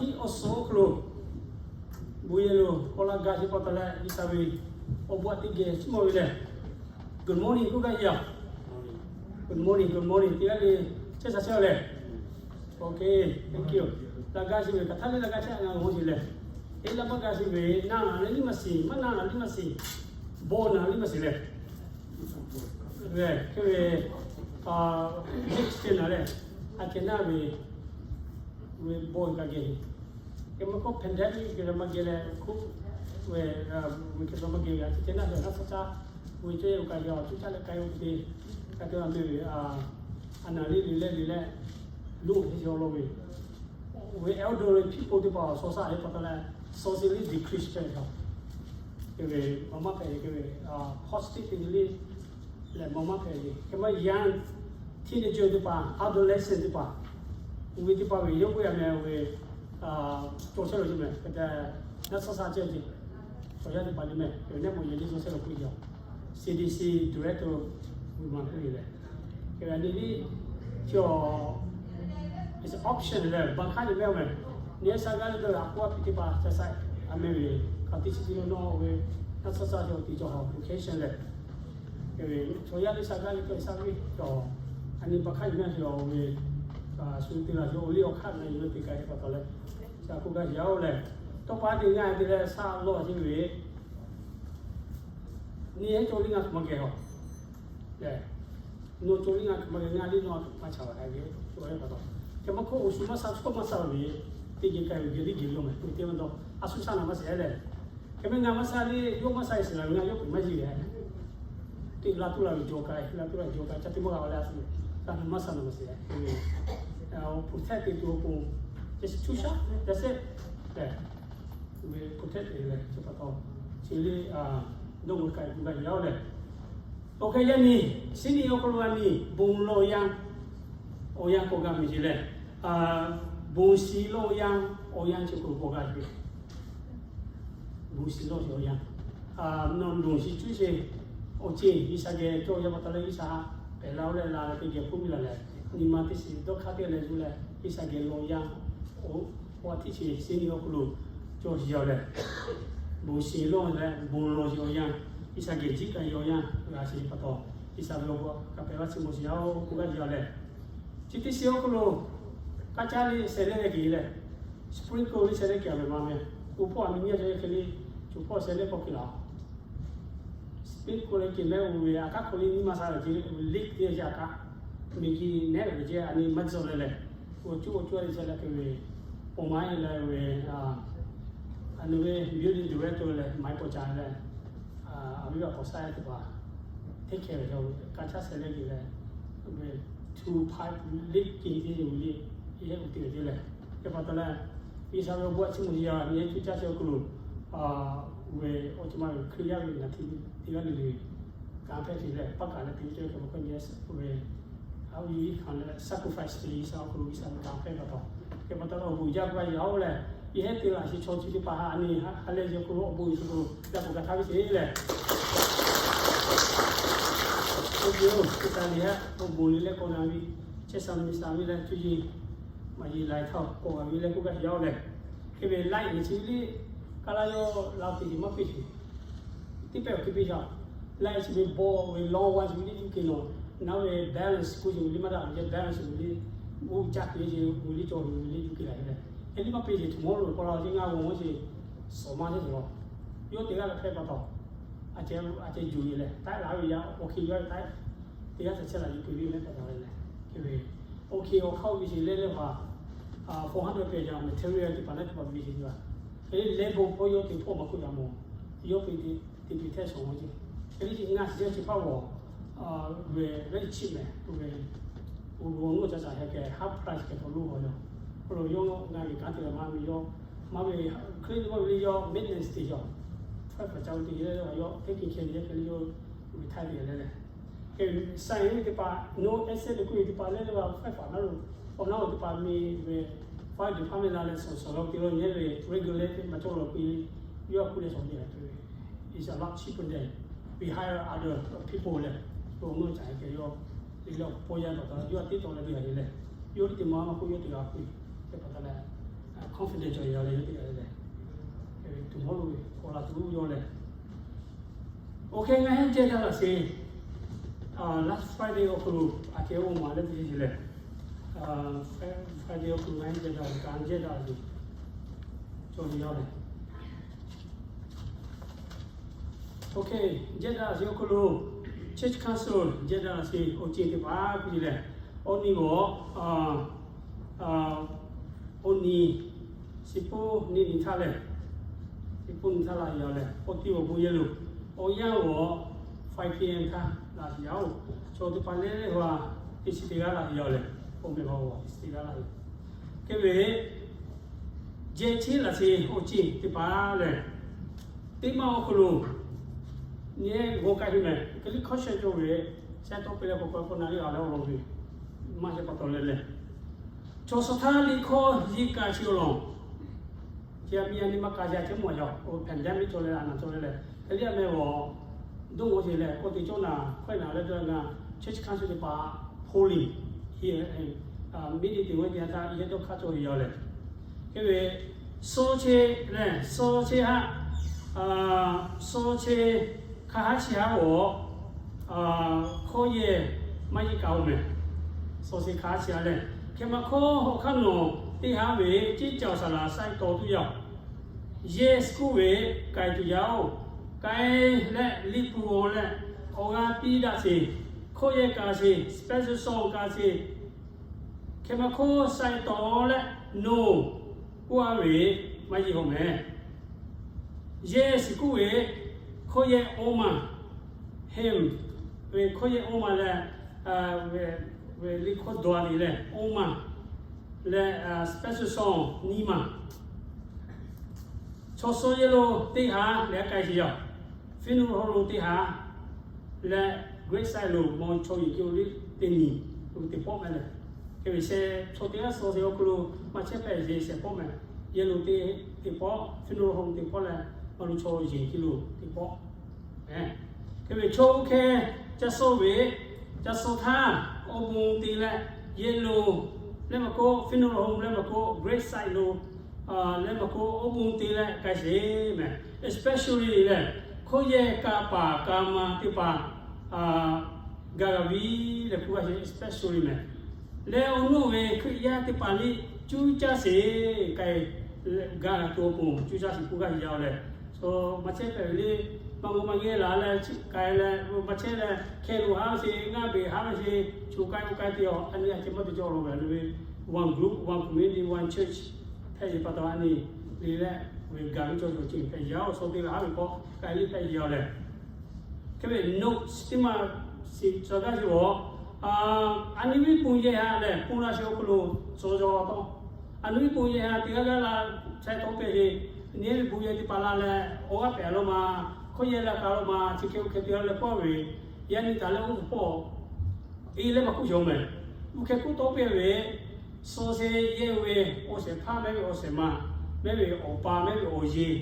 Awˬ suhˍ awˬ hk'aw lo bon yehˬ lo k'awꞈ la gaˇ sheˍ pa taw leh, G'uiˬsha ve awˬ bon aꞈ teˇ geh chiˇ mawˬ ve lehˬ, good morning k'oˆ gaˇ ve yoˬ. Good morning, good morning teˇ g'aˇ le chehˇ sha chehˇ lehˬ. Okay, thank you. La gaˇ sheˍ ve hk'aˬ htaˇ le la gaˇ chehˇ a ngaˬ g'awˬ sheˍ lehˬ, eˉ la maˇ gaˇ sheˍ ve, na naˬ le liˇ maˇ shiˍ, maˇ na naˬ liˇ maˇ shiˍ, bon naˬ liˇ maˇ shiˍ lehˬ. Hk'e ve, next gen naˬ lehˬ, a ceh naˇ ve, ve bon kaꞈ geh, hk'e maˇ k'oˆ pandemic geh maˇ geh leh, hk'oˆ ve, ve hk'e maˇ geh ve a ceh ceh naˇ ve naˇ suh caˇ, ve ceh kaꞈ yaw cuˇ caˇ leh k'ai ve te, ka te a meh ve, a naˬ liˇ le leh le leh, loˇ hk'e yaw lo ve, ve elderly people teˇ hpaˍ awˬ shaw shaˆ ve pa taw leh, socially decrease ceh ve, hk'e ve maˇ maˇ hpehꞈ ve, hk'e ve positive thing le lehˬ maˇ maˇ hpehꞈ ve, hk'e maˇ young teenager teˇ hpaˍ, adolescent teˇ hpaˍ, oˇ ve teˇ hpaˍ ve yawˇ k'oˆ yaˇ meh oˇ ve cawˬ chehˇ ve ce meh, hk'e te naˇ suh caˇ ceh ve, cawˬ yaˇ teˇ hpaˍ le meh, hk'e ve neˇ maw yehˬ liˇ cawˬ chehˇ ve k'oˆ ve yoˬ. C D C director ve maˇ k'oˆ ve lehˬ, hk'e ve a nyi liˇ cawˬ, it's option lehˬ, baˬ hk'aˇ nyi meh oˇ meh, nyi sha gaˇ le dawˇ ve a k'oˆ a piˇ teˇ hpaˍ ca sha, a meh ve, hk'aˬ teˇ chi teˇ lo nawˇ ve, naˇ suh caˇ cawˬ tiˉ cawˬ hawˬ location lehˬ, hk'e ve cawˬ yaˇ le sha gaˇ le dawˇ ve sha ve cawˬ, a nyi baˬ hk'aˇ nyi meh cawˬ ve, shu te laˬ cawˬ awˬ liˇ awˬ hk'aˇ na yuˬ ve te k'ai pa taw leh, ca k'oˆ gaˇ yaˇ oˇ lehˬ, tawˇ pa te ngaˬ te leh sha lawˬ ce ve, nyi heˉ cawˬ liˇ ngaˬ hk'e maˇ geh hawˬ lehˬ, nawˬ cawˬ liˇ ngaˬ hk'e maˇ geh, ngaˬ liˇ nawˬ a hk'e maˇ ca laˬ k'ai ve, cawˬ ve pa taw, hk'e maˇ hk'oˆ awˬ shu maˇ sha, chaw maˇ sha ve, teˇ geh k'ai ve geh liˇ geh lo meh, te maˇ dawˇ a shu sha naˬ maˇ shiˍ lehˬ, hk'e meh ngaˬ maˇ sha le, yawˇ maˇ sha e shiˍ la ve ngaˬ yawˇ peuˬ maˇ yiˇ ve, teˇ la tuˇ la ve jaw k'ai, la tuˇ la jaw k'ai, ca teˇ maˇ g'a a leh a shu, ca maˇ sha naˬ maˇ shiˍ, hk'e ve protect te tuˬ awˬ pon, just cuˇ shaˉ, that's it lehˬ, ve protect te leh chi pa taw, chi le, dawˇ g'aˇ k'ai tuˬ gaˇ yaˇ oˇ lehˬ, awˬ hk'e yaˇ nyi, chi nyi awˬ hk'aw lo a nyi bon lawˇ yanˇ, awˬ yanˇ k'awꞈ g'a miˬ ce lehˬ, bon shiˍ lawˇ yanˇ, awˬ yanˇ chi hk'aw lo k'awꞈ g'a ve, bon shiˍ lawˇ shiˍ awˬ yanˇ, nawˬ lonˬ shiˍ cuˇ sheˍ, awˬ ceˬ G'uiˬsha geh cawˬ yaˇ pa taw leh G'uiˬsha pehˬ la oˇ leh la leh teˇ geh hpuˇ miˇ la leh, nyi ma teˇ shiˍ dawˇ hk'aˇ teˇ leh zuˇ leh G'uiˬsha geh lawˇ yanˇ, awˬ tiˉ chi chi nyi awˬ hk'aw lo cawˬ shiˍ yaˇ lehˬ, bon shiˍ lawˇ leh bon lawˇ shiˍ awˬ yanˇ, G'uiˬsha geh jiˆ k'ai awˬ yanˇ g'a shiˍ pa taw, G'uiˬsha ve awˬ bon kaꞈ pehˬ laˇ chi mawˬ shiˍ yaˇ oˇ k'oˆ gaˇ shiˍ yaˇ lehˬ, chi teˇ shiˍ awˬ hk'aw lo kaˇ caˇ le sheh leh leh kehˬ leh, sprinkle le sheh leh kehˬ a meh ma meh, oˇ hpawˇ a miˬ nyi a cawˬ hk'e le, coˬ hpawˇ sheh leh k'awꞈ kehˬ laˇ sprinkle leh kehˬ meh oˇ ve a kaˉ hk'aw le nyi ma sha lehˬ ce le, leak te ce a kaˉ, miˬ ki nehˉ ve ce a nyi maˇ tcuh leh lehˬ, awˬ cuˇ awˬ cuˇ a le sheh leh kehˬ ve, awˬ ma e leh ve, a nyi ve building director leh maˇ paw ca leh, a viˉ a paw sha teˇ hpaˍ, teˇ hkeh ve kaˇ caˇ sheh leh kehˬ leh, ve two pipe leak kehˬ te ve le, yehˇ uˉ te ve te lehˬ, hk'e pa taw leh, G'uiˬsha ve awˬ bon a chiˇ mvuh yaˇ nyi cuˇ caˇ sheh awˬ hk'aw lo, ve awˬ ceuˬ ma ve Hkriꞈ yaˇ ve naˬ htiˇ teˇ g'aˇ le le, kanˉ hpehˇ te leh paˆ kaꞈ leh te cawˇ ve hk'e pa hk'e nyi ve, a, awˬ yanˇ hkanˍ leh sacrifice te G'uiˬsha awˬ hk'aw lo G'uiˬsha ve kanˉ hpehˇ pa taw, hk'e pa taw leh awˬ bon jaˇ k'oˆ a yaˇ oˇ lehˬ, yehˇ te laꞈ sheˍ chaw chi teˇ hpaˍ a nyi ha leh yawˇ hk'aw lo awˬ bon Yeˍsuˆ hk'aw lo yaˇ k'oˍ kaꞈ htaˇ ve sheˍ lehˬ, oˇ ve oˇ hk'e ta le ha awˬ bon le leh k'awꞈ na ve, chehˇ sha miˬ sha ve leh cuˇ yiˍ maˍ yiˍ laiˬ htaˇ k'awꞈ g'a ve leh k'oˆ gaˇ yaˇ oˇ lehˬ, hk'e ve laiˉ nyi chi ve le, kaˇ laˇ yawˇ la teꞈ yeˬ maˇ piˇ sheˍ, teˇ pehˇ awˬ hk'e piˇ shaˍ, laiˉ chi ve bawˆ ve lawˇ g'aˇ chi ve le yuˇ kehˬ nawˬ, naˉ ve balance k'oˆ sheˍ ve le maˇ daꞈ ve ce balance ve le, oˇ caˇ te ce ve le cawˬ ve le yuˇ kehˬ la ve lehˬ, hk'e le maˇ piˇ sheˍ, tomorrow k'awꞈ la ce ngaˇ g'awˬ g'awˬ sheˍ, suhˍ maˇ sheˍ sheˍ lawˬ, yawˇ teˇ g'aˇ leh hpehˇ pa taw, a ceh a ceh juˬ ve lehˬ, taiˉ laˇ ve yaˇ awˬ hk'e yaˇ ve taiˉ, teˇ g'aˇ ca chehˇ la yuˬ kehˬ ve mehˉ pa taw leh lehˬ, hk'e ve awˬ hk'e awˬ hk'aˇ ve sheˍ leh leh hpaˍ, four hundred pehˬ yaˇ material teˇ hpaˍ leh teˇ hpaˍ ve sheˍ ve, hk'e le leh bon hpawˇ yawˇ teꞈ hpawˇ maˇ k'oˆ yaˇ mawˬ, yawˇ pe teˇ pi htehˇ shawˍ g'awˬ ce, hk'e le ngaˇ shiˍ yawˇ chi hpaˇ g'awˬ, ve very cheap meh, ve, awˬ g'awˬ nawˇ ca caꞈ heh keh half price keh hk'aw lo g'awˬ yaˇ, hk'aw lo yawˇ ngaˇ geh kanˉ te leh maˇ ve yawˇ, maˇ ve, hk'e le maˇ ve le yawˇ maintenance te yaˇ, hpehˇ hpaˍ ca ve te leh yawˇ teˇ hkeh hkeh le hk'e le yawˇ ve htaiˇ te leh leh, hk'e ve sha ve teˇ hpaˍ nawˬ essay le k'oˆ ve teˇ hpaˍ leh leh hpehˇ hpaˍ naˉ lo, awˬ naˉ lo teˇ hpaˍ mi ve fire department la leh shawˍ shawˍ la te lawˬ nyi ve regulate maˇ cawˬ lawˬ k'oˆ ve, yawˇ a hk'u leh shawˍ ve hk'e ve, is a lot cheaper than we hire other people leh, to mvuhˇ caꞈ heh keh yawˇ, te leh awˬ paw yaˇ pa taw yawˇ a teˇ taw leh te g'a ve leh, yawˇ teˇ te maˇ maˇ k'oˆ yawˇ teˇ g'a k'oˆ ve, hk'e pa taw leh, confidence cawˬ yaˇ leh yawˇ teˇ g'aˇ leh, tomorrow ve awˬ laꞈ tuˬ yawˇ leh, OK, ngaˬ hui jehˇ daꞈ laꞈ sheˍ. Last Friday awˬ hk'aw lo aꞈ kehˉ oˇ maˬ leh teˇ ceuˬ leh, Friday awˬ hk'aw lo ngaˬ hui jehˇ daꞈ laꞈ sheˍ, cawˬ yaˇ leh, OK, jehˇ daꞈ laꞈ sheˍ awˬ hk'aw lo church council jehˇ daꞈ laꞈ sheˍ awˬ ceuˬ teˇ hpaˍ kuˬ leh, awˬ nyi g'awˬ, awˬ nyi, shiˍ puˇ nyi nyi htaˇ leh, shiˍ puˇ nyi htaˇ laꞈ yaˇ leh, awˬ ti awˬ bon yehˬ lo, awˬ yanˇ g'awˬ five p.m. htaˇ laꞈ yaˇ-oˬ, chaw teˇ hpaˍ leh leh hui a, teˇ shiˍ teˇ g'aˇ laꞈ yaˇ leh, awˬ meh hpaˍ g'awˬ teˇ shiˍ teˇ g'aˇ laꞈ yaˇ. Hk'e ve jehˇ cheˇ laꞈ sheˍ awˬ ceuˬ teˇ hpaˍ lehˬ, teˇ maˇ awˬ hk'aw lo nyi g'awˬ k'ai ve mehˬ. Hk'e liꞈ hkawˇ sheh cawˬ ve, sheh tawˆ pe leh k'awꞈ k'awꞈ k'awꞈ na liˇ g'a leh awˬ lawn ve, maˇ sheh pa taw leh leh, chaw suh htaˇ liꞈ hkawˇ yeˇ kaꞈ chi awˬ lawn, chi a miˇ a nyi maˇ ka yaˇ chehˇ mawˬ yaˇ, pandemic cawˬ leh a naˬ cawˬ leh leh, hk'e liꞈ a meh g'awˬ doˆ g'awˬ sheˍ leh k'awꞈ te cawˇ naˬ hkawehˇ naˬ leh dawˇ g'a, church council teˇ hpaˍ polling, meeting teˇ g'aˇ teˇ g'aˇ htaˇ yehˇ dawˇ hk'aˇ cawˬ ve yaˇ leh, hk'e ve suh cheˇ leh suh cheˇ haˆ, suh cheˇ hk'a haˉ chi haˉ g'awˬ hkawˇ yehˇ maˇ yeˇ kaꞈ-oˬ mehˬ. Suh cheˇ hk'a haˉ chi haˉ leh, hk'e maˇ hkawˇ hawˉ hk'aˇ nawˬ teˇ haˉ ve ceˇ caˬ awˬ saˍ laˍ saiˉ taw tuˬ yaˇ-oˬ, yehˇ suhˉ ve k'ai tuˬ yaˇ-oˬ, k'ai leh liꞈ hpu g'awˬ leh awˬ g'aˇ piˇ daꞈ sheˍ, hkawˇ yehˇ kaꞈ sheˍ, special song kaꞈ sheˍ, hk'e maˇ hkawˇ saiˉ taw leh nawˬ k'oˆ a ve maˇ yeˇ hawˬ mehˬ. Yehˇ shiˍ kuˉ ve hkawˇ yehˇ awˇ maˬ, hymn ve hkawˇ yehˇ awˇ maˬ leh, ve liꞈ hkawˇ dawˬ a ve leh awˇ maˬ leh special song nyiˇ maˬ, chaw suh yehˇ lo teˇ haˉ leh k'ai sheˍ yaˇ, funeral home lo teˇ haˉ leh gravesite lo mawˬ chaw yiˍ keu liˇ teˇ nyi lo teˇ pawˆ mehˬ leh, hk'e ve sheh chaw teˇ g'aˇ suh sheˍ awˬ hk'aw lo maˇ chehˇ hpehꞈ yeˬ shehˍ pawˆ mehˬ. Yehˇ lo teˇ, teˇ pawˆ, funeral home teˇ pawˆ leh maˇ lo chaw yiˍ keu lo teˇ pawˆ. Hk'e ve chaw oˇ hkeh ca suh ve, ca suh htaˇ awˬ bon te leh yehˇ lo leh maˇ k'oˆ, funeral home leh maˇ k'oˆ, gravesite lo leh maˇ k'oˆ, awˬ bon te leh k'ai sheˍ mehˬ. Especially leh hkawˇ yehˇ kaꞈ paˍ kaꞈ ma teˇ hpaˍ gaˬ gaˬ ve leh k'oˆ gaˇ sheˍ, especially mehˬ. Leh awˬ nuˇ ve Hkriꞈ yaˇ teˇ hpaˍ liˇ cuˇ caˇ sheˍ k'ai, gaˬ tuˬ awˬ pon cuˇ caˇ sheˍ k'oˆ gaˇ sheˍ yaˇ-oˬ leh, so maˇ chehˇ hpehꞈ ve le, maˇ g'awˬ maˇ geh laˬ leh k'ai leh maˇ chehˇ leh hkeh lo haˉ ve sheˍ, ngaˇ beˬ haˉ ve sheˍ, choˬ k'ai k'oˆ k'ai te-a, a nyi a ceh maˇ te cawˬ la ve le ve, one group, one community, one church hpehꞈ yeˬ pa taw a nyi le leh, ve gaˬ ve cawˬ cawˬ ceuˬ hpehꞈ yaˇ-oˬ, suh te ve haˉ ve k'awꞈ k'ai le hpehꞈ yeˬ-a leh, hk'e ve note teˇ maˬ shiˍ tcuh gaˇ sheˍ g'awˬ, a nyi viˉ pon yehˇ ha lehˬ pon la sheˍ awˬ hk'aw lo suh yaw taw, a nyi viˉ pon yehˇ ha teˇ g'aˇ g'aˇ la chehˇ taw pehˇ ve, nyi viˉ pon yehˇ teˇ hpaˍ la leh awˬ g'aˇ pehˬ lo ma, hkawˇ yehˇ la kaꞈ lo ma, chi hk'e oˇ hk'e te la leh k'oˆ ve, yaˇ nyi taˍ leh oˇ ve pawˆ e leh maˇ k'oˆ yaw mehˬ. Oˇ hk'e k'oˆ taw pehˇ ve, suh sheˍ yehˇ ve awˬ shehˍ hpaˇ mehˉ ve awˬ shehˍ ma mehˉ ve awˬ pa mehˉ ve awˬ yeˬ,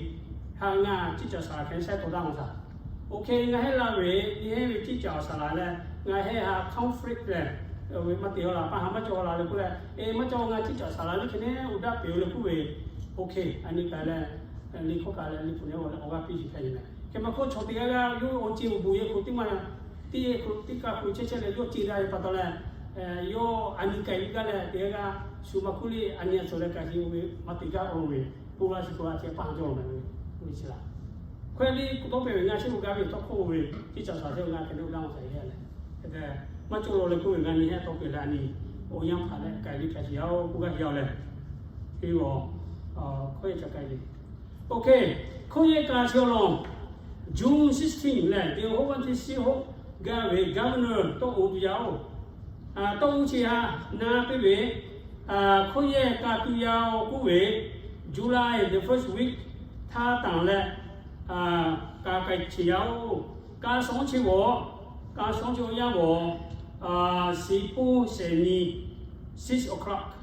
ha ngaˬ ceˇ caˬ saˍ laˍ hkeh shaiˉ taw daˇ maˇ htaꞈ, oˇ hk'e ngaˬ hehˉ la ve, nyi hehˉ ve ceˇ caˬ awˬ saˍ laˍ leh ngaˬ hehˉ ha conflict lehˬ, ve maˇ te aw laˬ, pa ha maˇ cawˬ aw laˬ leh k'oˆ leh, e maˇ cawˬ, ngaˬ ceˇ caˬ saˍ laˍ ve hk'e neˉ uˇ daꞈ peꞈ-o leh k'oˆ ve, oˇ hk'e a nyi k'ai leh, liꞈ hkawˇ k'ai leh liꞈ hpu nehˉ g'awˬ leh awˬ g'aˇ piˇ sheˍ hpehꞈ yeˬ mehˬ. Hk'e maˇ hkawˇ chaw teˇ g'aˇ g'aˇ yawˇ awˬ ceˇ awˬ bon yehˇ hk'aw teˇ maˇ, teˇ yehˇ hk'aw teˇ kaˇ hk'aw chehˇ chehˇ leh yawˇ ceˇ daꞈ ve pa taw leh, yawˇ a nyi k'ai ve gaˇ leh teˇ g'aˇ g'aˇ shu maˇ hkuˇ le, a nyi a cawˬ leh k'ai sheˍ oˇ ve maˇ te gaˇ oˇ ve, pon la sheˍ k'o a ceh paˇ cawˬ mehˬ ve, oˇ ve chi laˬ. Hkawehˇ liˇ k'oˆ taw pehˇ ve ngaˬ chehˇ k'o gaˇ ve tawˇ hkawˇ oˇ ve, ceˇ caˬ saˍ laˍ hkeh ngaˬ hkeh neˉ uˇ daꞈ maˇ htaꞈ yeˬ leh, hk'e te maˇ cawˬ la leh k'oˆ ve, ngaˬ nyi hehˉ taw pehˇ leh a nyi awˬ yanˇ hpaˍ leh k'ai liˇ hpehꞈ sheˍ yaˇ-oˬ k'oˆ gaˇ sheˍ yaˇ-oˬ leh, hk'e g'awˬ hkawˇ yehˇ ca k'ai ve. Oˇ hk'e, hkawˇ yehˇ kaꞈ chi awˬ lawn, June sixteen lehˬ, teˇ hoˉ vaˇ teˇ shiˉ hoˉ gaˇ ve governor tawˇ oˇ tuˬ yaˇ-oˬ, tawˇ oˇ chi ha na piˇ ve, hkawˇ yehˇ kaꞈ tuˬ yaˇ-oˬ k'oˆ ve, July the first week htaˇ tanˬ leh, kaꞈ k'ai chi yaˇ-oˬ, kaꞈ shawˉ chi g'awˬ, kaꞈ shawˉ chi awˬ yanˇ g'awˬ, shiˍ puˇ shehˍ nyi, six o'clock,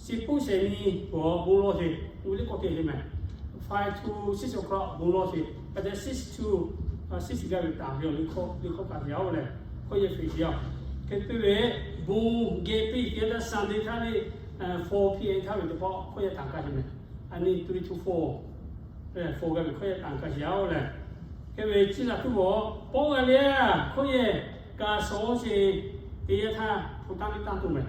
shiˍ puˇ shehˍ nyi g'awˬ bon lawˬ sheˍ, uˇ liˇ k'awꞈ te sheˍ mehˬ. Five to six o'clock bon lawˬ sheˍ, hk'e te six to six gaˇ ve tanˬ ve awˬ liˇ hkawˇ, liˇ hkawˇ kaꞈ yaˇ-oˬ leh, hkawˇ yehˇ hpehꞈ sheˍ yaˇ. Hk'e te ve, bon geh piˇ teˇ htaˇ Sunday htaˇ le, four P M htaˇ ve teˇ pawˆ hkawˇ yaˇ tanˬ kaˇ sheˍ mehˍ. A nyi three to four, four g'a ve hkawˇ yaˇ tanˬ kaˇ sheˍ yaˇ-oˬ lehˬ. Hk'e ve chi laˬ htuˇ g'awˬ pawˆ g'a le, hkawˇ yaˇ ka shawˍ sheˍ teˇ yanˇ htaˇ hpu taˇ liˇ taˇ tuˬ mehˍ.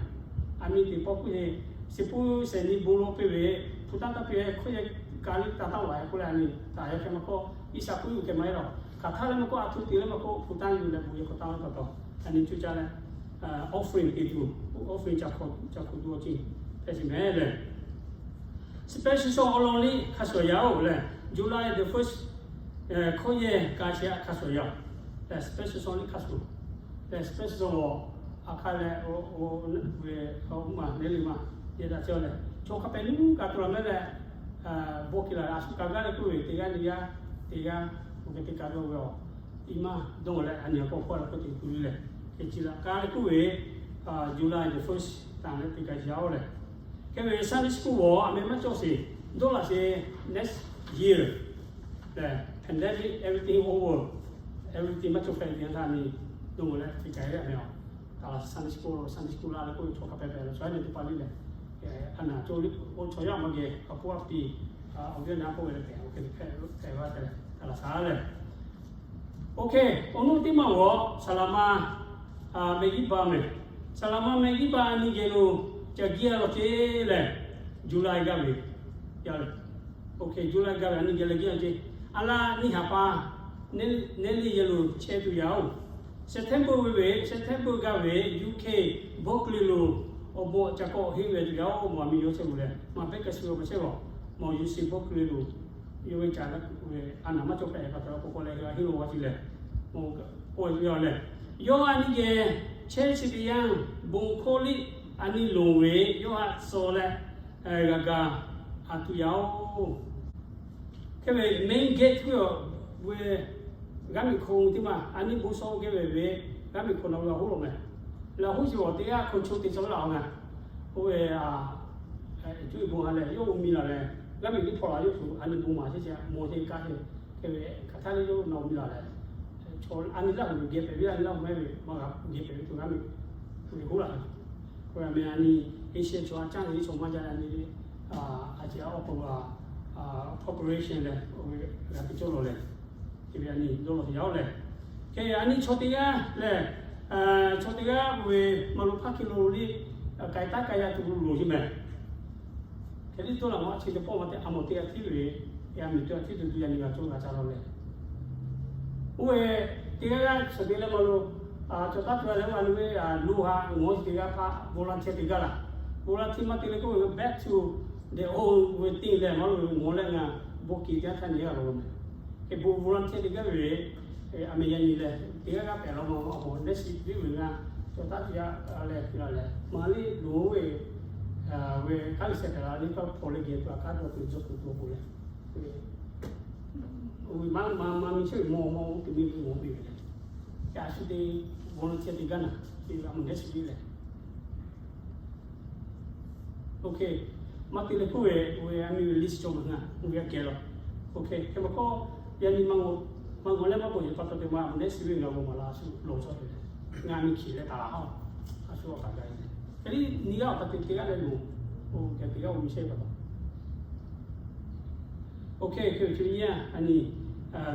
A nyi teˇ pawˆ hk'oˆ sheˍ, shiˍ puˇ shehˍ nyi bon lawˬ piˇ ve, hpu taˇ taˇ piˇ hkawˇ yaˇ ka liˇ taˇ taˇ laˬ k'oˆ leh a nyi taˍ yaˇ hk'e maˇ k'oˆ, G'uiˬsha puiˉ yuˬ keh maˇ heˆ lawˬ. Hk'aˬ htaˇ leh maˇ k'oˆ, a htu te leh maˇ k'oˆ, hpu taˇ yuˬ leh bon yehˬ k'awꞈ taˇ laˇ pa taw, a nyi cuˇ caˇ leh offering te tuˬ, offering ca hkawꞈ ca hkawꞈ tuˬ awˬ ceuˬ hpehꞈ sheˍ mehˍ lehˬ. Special song awˬ lawn liˇ hk'a shuˍ yaˇ-oˬ lehˬ, July the first hkawˇ yaˇ ka shehˍ htaꞈ hk'a shuˍ yaˇ lehˬ, special song liˇ hk'a shuˍ lehˬ, special song awˬ a hk'a leh, ve, a, maˬ neˇ le maˬ yehˬ daꞈ cawˇ lehˬ, chaw hk'a pehꞈ nuˇ kaꞈ tuˬ laˬ mehˍ leh, bon hkiˬ laˬ a shu kaꞈ gaˇ leh k'oˆ ve teˇ g'aˇ nyi g'aˇ, teˇ g'aˇ, oˇ hk'e te kaꞈ dawˇ ve awˬ, i maˇ dawˇ leh a nyi k'awꞈ hk'aw leh k'oˆ te tuˬ le. Hk'e chi laꞈ ka leh k'oˆ ve, July the first tanˬ leh te kaꞈ yaˇ-oˬ lehˬ. Hk'e ve Sunday school g'awˬ a meh maˇ cawˇ sheˍ, dawˇ laˬ sheˍ next year lehˬ, pandemic everything over, everything maˇ cawˇ hpehꞈ ve teˇ yanˇ htaˇ a nyi dawˇ leh te kaꞈ yaˇ meh a. Taˍ laˬ Sunday school, Sunday school laˇ leh k'oˆ ve chaw hk'a pehꞈ pehꞈ la chaw yaˇ nyi teˇ hpaˍ liˇ lehˬ, a naˬ cawˇ ve oˇ chaw yaˇ maˇ geh a hpawˇ a piˇ, awˬ viˉ awˬ nyi k'oˆ ve leh pehꞈ, oˇ hk'e hpehꞈ ve a hpehꞈ taˍ laˬ shaˍ lehˬ. Oˇ hk'e, awˬ nuˇ teˇ maˬ g'awˬ saˍ laˍ ma meh g'uˇ ba mehˍ. Saˍ laˍ ma meh g'uˇ ba a nyi geh lo ca giˇ a law ceˇ lehˬ, July gaˇ ve, oˇ hk'e July gaˇ ve a nyi geh leh giˇ a ceˇ. A laˇ nyiˇ haˍ pa neˇ le yehˬ lo chehˇ tuˬ yaˇ-oˬ, September ve ve, September gaˇ ve U K Berkeley lo awˬ bon ca kawˆ henˇ ve tuˬ yaˇ-oˬ, mawˬ a miˇ yawˇ chehˇ ve lehˬ maˇ pehˉ kaꞈ shu ve maˇ chehˇ g'awˬ, mawˬ U C Berkeley lo yawˇ ve ca leh ve a naˬ maˇ cawˇ hpehꞈ pa taw k'o k'o leh g'a henˇ lo g'a ci lehˬ, k'oˆ ve tuˬ yaˇ lehˬ, yawˇ a nyi geh chehˇ chi teˇ yanˇ bon hkawˇ liˇ a nyi loˍ ve yawˇ haꞈ shaw leh g'a ga a tuˬ yaˇ-oˬ. Hk'e ve main gate tuˬ ve g'aˇ miˬ hko teˇ maˬ a nyi bon shaw geh ve ve g'aˇ miˬ hko naˬ ve laˬ hoˉ lo mehˍ. Laˬ hoˉ chi awˬ teˇ g'aˇ hko cho te shaw laˬ a ngaˬ. Oˇ ve a, cuˇ e bon ha lehˬ yawˇ oˇ miˬ laˬ lehˬ, g'aˇ miˬ teˇ hpawˇ laˬ yawˇ shu a nyi bon maˍ chehˇ chehˇ mawˬ chehˇ kaˇ chehˇ. Hk'e ve hk'aˬ htaˇ leh yawˇ naˬ miˬ laˬ lehˬ, chaw a nyi laˇ hui geh pehꞈ ve, a nyi laˇ hui maˇ heˆ ve maˇ g'a geh pehꞈ ve tuˬ g'aˇ miˬ ve hoˉ laˬ. K'o a meh a nyi Asia chaw a caˇ ve chaw maˇ jaˇ leh a nyi ve, a ciˉ a awˬ pon a, corporation lehˬ, g'a te cawˇ lawˬ lehˬ, hk'e ve a nyi dawˇ lawˬ te yaˇ-oˬ lehˬ. Hk'e a nyi chaw teˇ g'aˇ lehˬ, chaw teˇ g'aˇ ve maˇ lo hpaˇ hki lo liˇ k'ai taˉ k'ai yaˇ tuˬ loˬ ceˇ mehˍ. Hk'e liˇ dawˇ laˬ maˇ chi teˇ pawˆ maˇ te a mawˬ teˇ g'aˇ htiˉ ve, a miˬ teˇ g'aˇ htiˉ tuˬ tuˬ yaˇ nyi g'a cawˇ g'a ca lawˬ lehˬ. Oˇ ve teˇ g'aˇ g'aˇ suhˍ te leh maˇ lo, cawˬ taˉ tuˬ a leh maˇ lo ve, lo ha ngawˬ teˇ g'aˇ hpaˇ volunteer teˇ g'aˇ laˬ. Volunteer maˇ te leh k'oˆ ve back to the old way thing leh maˇ lo ve ngawˬ leh ngaˬ bon kiˬ teˇ g'aˇ htaˇ nyi g'a lawˬ lo mehˍ. Hk'e bon volunteer teˇ g'aˇ ve, a meh yaˇ nyi lehˬ teˇ g'aˇ g'aˇ pehꞈ law maˇ a mawˬ neˇ shiˍ viˉ ve ngaˬ cawˬ taˉ tuˬ yaˇ leh hkui la lehˬ maˇ liˇ lo ve, ve kaˉ liꞈ sheh hpehꞈ la liˇ kaˇ hpawˇ leh geh tuˬ a kaˉ dawˇ tuˬ dawˇ tuˬ dawˇ k'o lehˬ, maˇ maˇ maˇ miˇ chehˇ ve mawˬ mawˬ oˇ te miˇ ve mawˬ ve lehˬ, a shu te volunteer teˇ g'aˇ naˬ, a mawˬ neˇ shiˍ viˉ lehˬ. Oˇ hk'e, maˇ te leh hk'oˆ ve, oˇ ve a miˇ ve list cawˬ ve ngaˬ, oˇ ve a kehˬ lawˬ. Oˇ hk'e, hk'e maˇ k'oˆ, yaˇ nyi maˇ ngawˬ, maˇ ngawˬ leh maˇ bon yeˬ pa taw te maˇ a mawˬ neˇ shiˍ viˉ ngaˬ g'aw maˍ la shu lawˬ cawˇ ve lehˬ, ngaˬ miˇ hkiˬ leh taˍ laˬ haˉ, a shu awˬ kaꞈ gaˬ ve lehˬ, hk'e liˇ nyi g'aˇ awˬ hk'aˇ te te g'aˇ leh loˬ, oˇ hk'e te g'aˇ oˇ miˇ chehˇ pa taw. Oˇ hk'e hk'e ve chi nyi a nyi,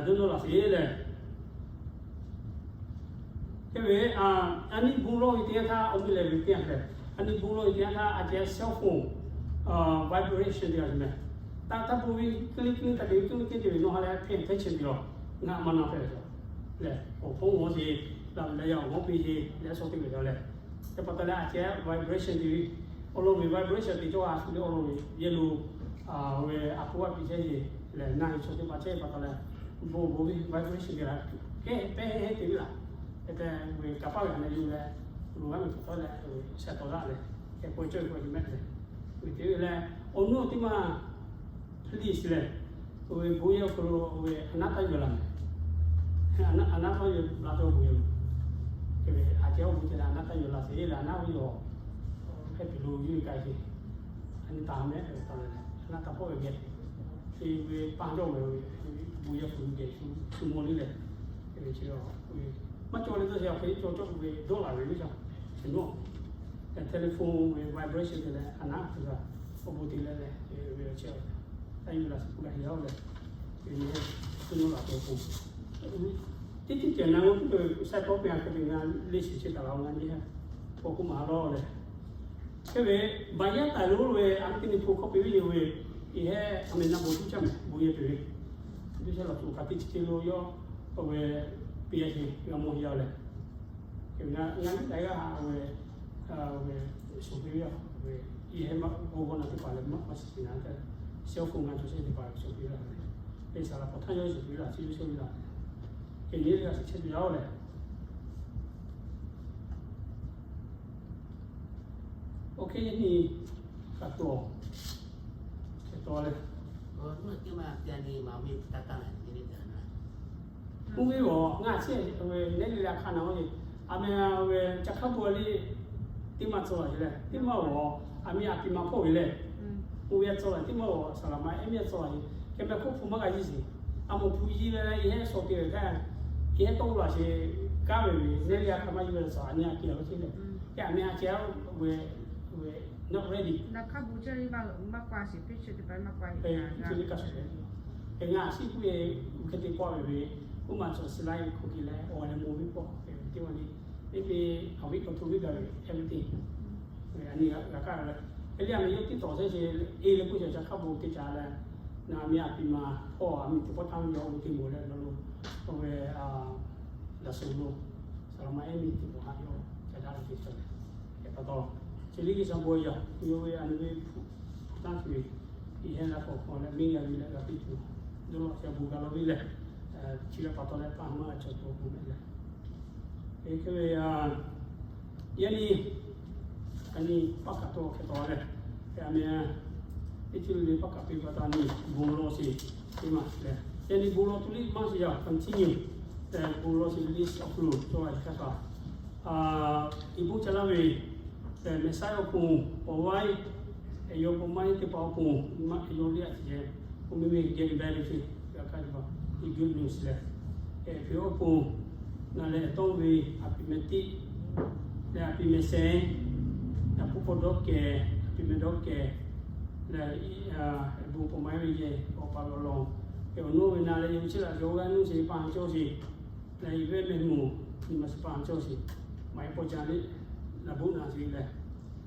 dawˇ nawˇ laˬ sheˍ lehˬ. Hk'e ve, a nyi bon lawˇ ve teˇ yanˇ htaˇ awˬ miˇ lehˬ ve teˇ yanˇ hk'e, a nyi bon lawˇ ve teˇ yanˇ htaˇ a ceh cell phone vibration te g'a ve mehˍ. Taˇ taˇ bon ve k'oˆ le k'oˆ le htaˇ te ve k'oˆ le k'oˆ te ve nawˬ ha lehˬ pay attention te lawˬ, ngaˬ maˇ na hpehꞈ ve lehˬ, awˬ hpawˇ ngawˬ sheˍ, laˬ ve leh yaˇ awˬ hawˉ piˇ sheˍ leh shaw te ve lehˬ. Hk'e pa taw leh a ceh vibration te ve, awˬ lawn ve vibration te cawˇ a shu le awˬ lawn ve yehˬ lo, ve a hpu a piˇ chehˇ sheˍ lehˬ, na ve chaw teˇ hpaˍ chehˇ pa taw leh, bon bon ve vibration te la, kehˉ pehˉ heˉ te ve laˬ. Hk'e te ve kaꞈ paˇ ve a leh yuˬ leh, lo g'aˇ miˬ hk'aˬ tawˉ leh, sheh tawˍ daꞈ leh, hk'e k'oˆ ve cawˇ ve k'o nyi mehˆ lehˬ, ve te ve leh, awˬ nuˇ teˇ maˇ please lehˬ, ve bon yehˬ awˬ hk'aw lo ve a naˉ taˇ yuˬ laˬ mehˍ. A naˉ taˇ yuˬ la cawˇ bon yehˬ lo, hk'e ve a ceh awˬ bon te leh a naˉ taˇ yuˬ laˬ sheˍ leh a naˉ ve yoˬ. Hk'e te lo yuˬ ve k'ai sheˍ. A nyi taˍ mehˆ ve taˍ leh, a naˉ taˇ hpawˇ ve geh, te ve paˇ cawˇ ve, bon yehˬ hpu geh shu mawˬ le lehˬ, hk'e ve chi ve maˇ cawˇ le tawˇ sheˍ a hk'e cawˇ cawˇ ve dawˇ laˬ ve le ca, chi nawˬ telephone ve vibration te leh a naˉ hpu g'a awˬ bon te leh leh ve awˬ chehˇ a, taˇ yuˬ laꞈ suhˍ hpu g'a heˍ yaˇ-oˬ leh, ve nyi he tuˇ nawˉ laꞈ to pon, teˇ tiˉ cehˬ na g'awˇ tuˬ ve saˉ tawˇ pe a hk'e te ngaˬ le shiˍ chehˇ taˍ la-o ngaˬ nyi he, k'awꞈ k'oˆ maˍ a lawˇ leh, hk'e ve baˬ yaˇ taˍ lo ve a teˇ nyi hpu hkawˇ piˇ ve yoˬ ve, i he a meh naˆ bon tuˉ caˇ meh bon yehˬ tuˬ ve, tuˉ caˇ laꞈ tuˬ kaꞈ teˇ chi te lo yawˇ k'oˆ ve, piˇ a sheˍ g'a mawˬ yaˇ-oˬ leh, ngaˬ nyi daꞈ g'aˇ ve, ve shawˍ piˇ ve a ve, i he maˇ g'awˇ g'awˇ na teˇ hpaˍ leh maˇ maˇ shiˍ shiˍ na te, cell phone ngaˬ cawˬ shehˇ teˇ hpaˍ shawˍ piˇ ve a ve, teˇ saˍ laꞈ k'awꞈ htaˇ yawˇ shawˍ piˇ ve a chi yuˬ shawˍ piˇ la, k'e nyi le g'a shiˍ chehˇ tuˬ yaˇ-oˬ leh, oˇ hk'e yaˇ nyi kaꞈ tawˬ, hk'e tawˬ leh, mvuhˇ ve awˬ ngaˬ chi ve neˉ le le a hk'a na-o le, a meh ve ca hk'aˉ bon le, teˇ maˇ tcuh laˬ sheˍ leh teˇ maˇ g'awˬ, a meh a piˍ ma hpawˇ ve leh, mvuhˇ ve a tcuh laˬ teˇ maˇ g'awˬ saˍ laꞈ ma ehˉ miˇ a tcuh laˬ sheˍ, hk'e meh hk'oˆ hpu maˇ g'a yiˇ sheˍ, a mawˬ hpu yiˇ ve leh i he shawˍ te ve htaˇ, i he tawˇ laˬ sheˍ, kanˉ ve ve neˉ le a hk'a maˇ yiˇ ve leh saˍ laꞈ nyi a piˍ a lo ceˇ leh, hk'e a meh a ceh ve, not ready. Hk'e ngaˬ shiˉ k'oˆ ve, hk'e te k'oˆ ve ve, k'oˆ maˬ cawˬ suh laiˉ hk'oˆ ke leh awˬ leh mawˬ ve k'o, teˇ maˇ le, teˇ te, a viˉ k'awꞈ hto viˉ gaˬ ve everything, a nyi g'a kaˇ ve leh, hk'e le a meh yawˇ teˇ tawˬ chehˇ sheˍ, e leh k'oˆ cawˬ ca hk'aˉ bon teˇ ca leh, na a meh a piˍ ma hpawˇ a meh teˇ pawˆ htaˇ ve yaw o te mawˬ leh la lo, k'oˆ ve, laꞈ suhˍ lo, saˍ laꞈ ma ehˉ miˇ teˇ pawˆ htaˇ yawˇ ca daꞈ ve te cawˬ leh, hk'e pa taw, chi liˇ G'uiˬ sha bon yaˇ yawˇ ve a nyi ve hpu htaˇ tuˬ ve, i he la k'awꞈ k'awꞈ leh miˇ g'a ve leh g'a piˇ tuˬ, dawˇ law ca bon ga law ve leh, chi g'a pa taw leh pa maˇ g'a cawˬ tuˬ awˬ pon meh leh, hk'e hk'e ve, yaˇ nyi, a nyi paˇ kaꞈ tawˆ hk'e tawˆ leh, hk'e a meh, teˇ ceuˬ le paˇ kaꞈ piˇ pa taw a nyi bon law sheˍ, teˇ maˬ leh, yaˇ nyi bon law tuˬ liˇ maˇ sheˍ yaˇ continue, bon law sheˍ list of lo cawˬ a hk'e kaꞈ, i bon ca laˇ ve, mehˬ saiˉ awˬ pon, awˬ vaiˉ, yawˇ bon maˇ heˆ teˇ hpaˍ awˬ pon, maˇ heˆ yawˇ liˇ a ciˍ yehˬ, k'oˆ meh ve get better ve g'a kaˇ ve, good news leh, hk'e awˬ pon, ngaˬ lehˬ tawˇ ve, a piˍ meh tiˆ leh a piˍ meh sehˉ, a puˇ hpawˇ dawˇ kehˬ, a piˍ meh dawˇ kehˬ leh, bon paw maˇ heˆ ve yehˬ awˬ pa law law, hk'e awˬ nawˉ ve na leh yawˇ hui chehˇ laꞈ ve awˬ g'aˇ nuˇ sheˍ pa haˍ cawˇ sheˍ leh, i ve meh moˍ nyi ma shiˍ pa haˍ cawˇ sheˍ, maˇ heˆ paw ca liˇ, laˬ bon na sheˍ leh,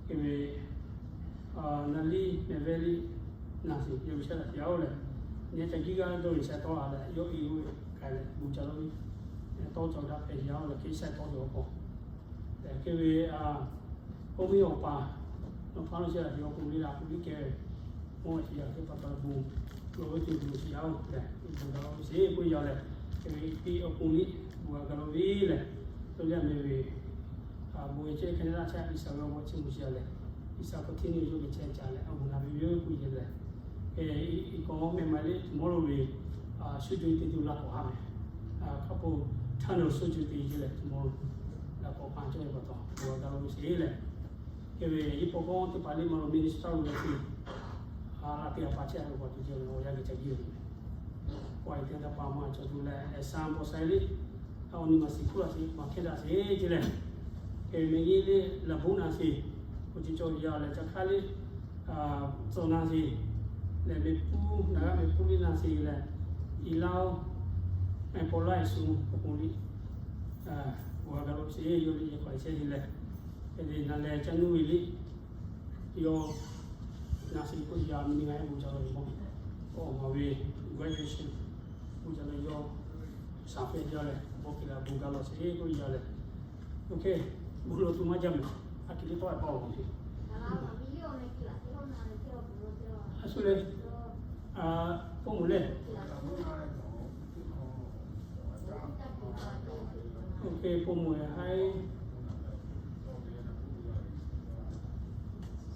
hk'e ve, na liˇ meh vehˇ liˇ na sheˍ yawˇ hui chehˇ laꞈ ve yaˇ-oˬ leh, nyi ca giˇ g'aˇ dawˇ ve sha tawˇ a leh yawˇ i ve k'ai leh bon ca laˇ ve, tawˇ cawˬ daꞈ hpehꞈ yaˇ-oˬ leh hk'e sha tawˇ cawˬ k'o, hk'e ve, k'oˆ meh awˬ pa, nawˬ hpaˇ lo chehˇ laꞈ ve awˬ pon liˇ la k'oˆ liˇ kehˬ ve, mawˇ chi yaˇ hk'e pa taw bon, lo ve tuˬ bon chi yaˇ-oˬ leh bon ca laˇ ve sheˍ k'oˆ yaˇ leh, hk'e ve piˇ awˬ pon liˇ bon g'a ga law ve leh, to liˇ a meh ve, bon ve chehˇ hk'e le laˇ chehˇ G'uiˬ sha ve awˬ bon chi mvuh chi yaˇ leh, G'uiˬ sha continue yawˇ ve chehˇ ca leh awˬ bon na ve yawˇ k'oˆ yaˇ leh, i k'awꞈ meh maˇ le tomorrow ve, suˉ juˇ te tuˬ laˇ k'awꞈ ha meh, hk'a po htaˇ nawˬ suˉ juˇ te ce leh tomorrow laˇ k'awꞈ pa cawˇ ve pa taw bon g'a ga law ve sheˍ leh, hk'e ve yawˇ paw kawˇ teˇ hpaˍ liˇ maˇ lo minister lo leh te, a laˇ te a pa chehˇ a ve pa tuˬ ce ve awˬ yanˇ geh ca giˇ ve, k'awꞈ e te ta pa maˇ cawˬ tuˬ leh, sa paw sai liˇ, a awˬ nyi ma shiˍ hkuˇ laˇ sheˍ, maˇ hkehˇ daꞈ sheˍ ce leh, hk'e meh yeˇ liˇ laˬ bon na sheˍ, awˬ ceuˬ cawˬ yaˇ leh ca hk'aˇ liˇ, tcuh na sheˍ leh meh puˇ naˬ g'aˇ meh puˇ liˇ na sheˍ leh, i laˇ-oˬ, meh paw laiˉ shu awˬ pon liˇ, bon g'a ga law sheˍ yawˇ liˇ yehˬ k'awꞈ chehˇ ce leh, hk'e te na leh ca nuˇ ve liˇ, yawˇ na sheˍ k'oˆ yaˇ meh nyi g'a bon ca law ve mawˇ, awˬ ma ve graduation bon ca law yawˇ shaˍ hpehꞈ yaˇ leh bawˇ hk'e la bon ga law sheˍ k'oˆ yaˇ leh, oˇ hk'e bon law tuˬ maˇ jaˇ meh, a hk'e te tawˆ a pa awˬ ma sheˍ. A shu le, k'oˆ moˍ le, oˇ hk'e k'oˆ moˍ haiˉ,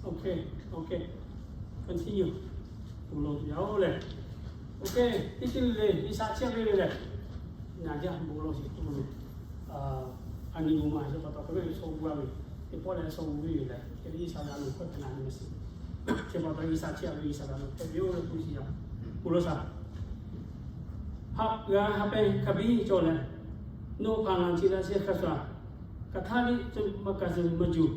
oˇ hk'e, oˇ hk'e, continue, bon law tuˬ yaˇ-oˬ leh, oˇ hk'e, teˇ ceuˬ le le G'uiˬ sha chehˇ ve le leh, ngaˬ jaˇ bon law sheˍ k'oˆ ve, a nyi bon maˇ sheˍ pa taw hk'e ve shaw g'uˇ a ve, teˇ pawˆ leh shaw g'uˇ ve leh hk'e ve G'uiˬ sha g'a lo hkawˇ hk'e na nyi ma sheˍ, chi pa taw G'uiˬ sha chehˇ a ve G'uiˬ sha g'a lo hk'e ve oˇ leh k'oˆ sheˍ yaˇ, bon law shaˍ. Haꞈ g'a haꞈ pehˇ hk'a biˇ cawˬ leh, nawˬ hpaˍ ngaˬ chi g'a shehˇ hk'a shuˍ, hk'aˬ htaˇ liˇ maˇ ka suh maˇ juˬ,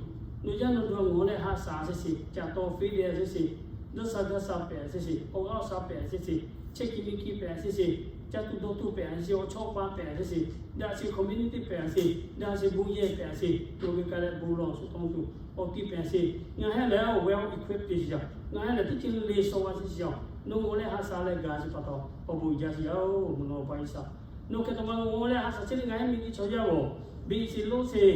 Nawˬ yaˇ nawˬ duˬ a ngawˬ leh ha shaˍ sheˍ sheˍ, caꞈ taw fiˉ deh sheˍ sheˍ, dawˇ sha gaˇ sha pehˍ sheˍ sheˍ, awˬ g'aˇ awˬ sha pehˍ sheˍ sheˍ, chehˇ kiˇ miˇ kiˇ pehˍ sheˍ sheˍ, caˇ tuˬ dawˇ tuˬ pehˍ sheˍ sheˍ, awˬ chawˇ paˇ pehˍ sheˍ sheˍ, daꞈ sheˍ community pehˍ sheˍ, daꞈ sheˍ bon yehˬ pehˍ sheˍ, nawˬ geh ka leh bon lawˬ shu tawˇ tuˬ awˬ tiˇ pehˍ sheˍ. Ngaˬ hui lehˬ well equipped sheˍ yaˇ, ngaˬ hui lehˬ teˇ ceuˬ le shaw g'a sheˍ sheˍ yaˇ, nawˬ ngawˬ leh ha shaˍ leh gaˬ sheˍ pa taw awˬ bon jaˇ sheˍ yaˇ-oˬ, mvuhˇ naw pa Iˉsaˍ. Nawˬ hk'e taw ma ngawˬ leh ha shaˍ chehˇ leh ngaˬ hui miˬ guiˬ chaw yaˇ-oˬ, biˇ sheˍ loˇ sheˍ,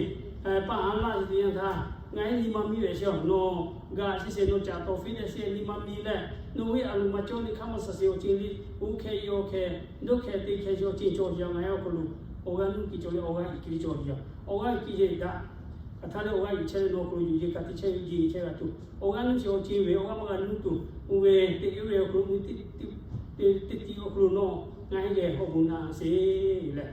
paˇ ha laˇ sheˍ teˇ yanˇ htaˇ, ngaˬ hui nyi ma miˇ ve sheˍ-oˬ, nawˬ gaˬ sheˍ sheˍ, nawˬ caꞈ taw fiˉ deh sheˍ nyi ma miˇ leh, nawˬ ve a loˍ maˇ cawˇ ni hk'aˇ maˇ suh sheˍ awˬ ceuˬ liˇ, uˉ hkeh yaw hkeh, dawˇ hkeh te hkeh sheˍ awˬ ceuˬ cawˬ sheˍ yaˇ, ngaˬ hui awˬ hk'aw lo awˬ g'aˇ nuˇ kiˬ cawˬ leh awˬ g'aˇ iˍ kiˬ cawˬ sheˍ yaˇ, awˬ g'aˇ iˍ kiˬ yehˬ daꞈ hk'aˬ htaˇ leh awˬ g'aˇ iˍ chehˇ leh nawˬ awˬ hk'aw lo yuˬ yehˬ ka tiꞈ chehˇ ve yehˬ chehˇ g'a tuˬ, awˬ g'aˇ nuˇ sheˍ awˬ ceuˬ ve awˬ g'aˇ maˇ g'a nuˇ tuˬ, oˇ ve teꞈ uˉ ve awˬ hk'aw lo teˇ tiˉ awˬ hk'aw lo nawˬ ngaˬ hui geh awˬ bon naꞈ sheˍ leh,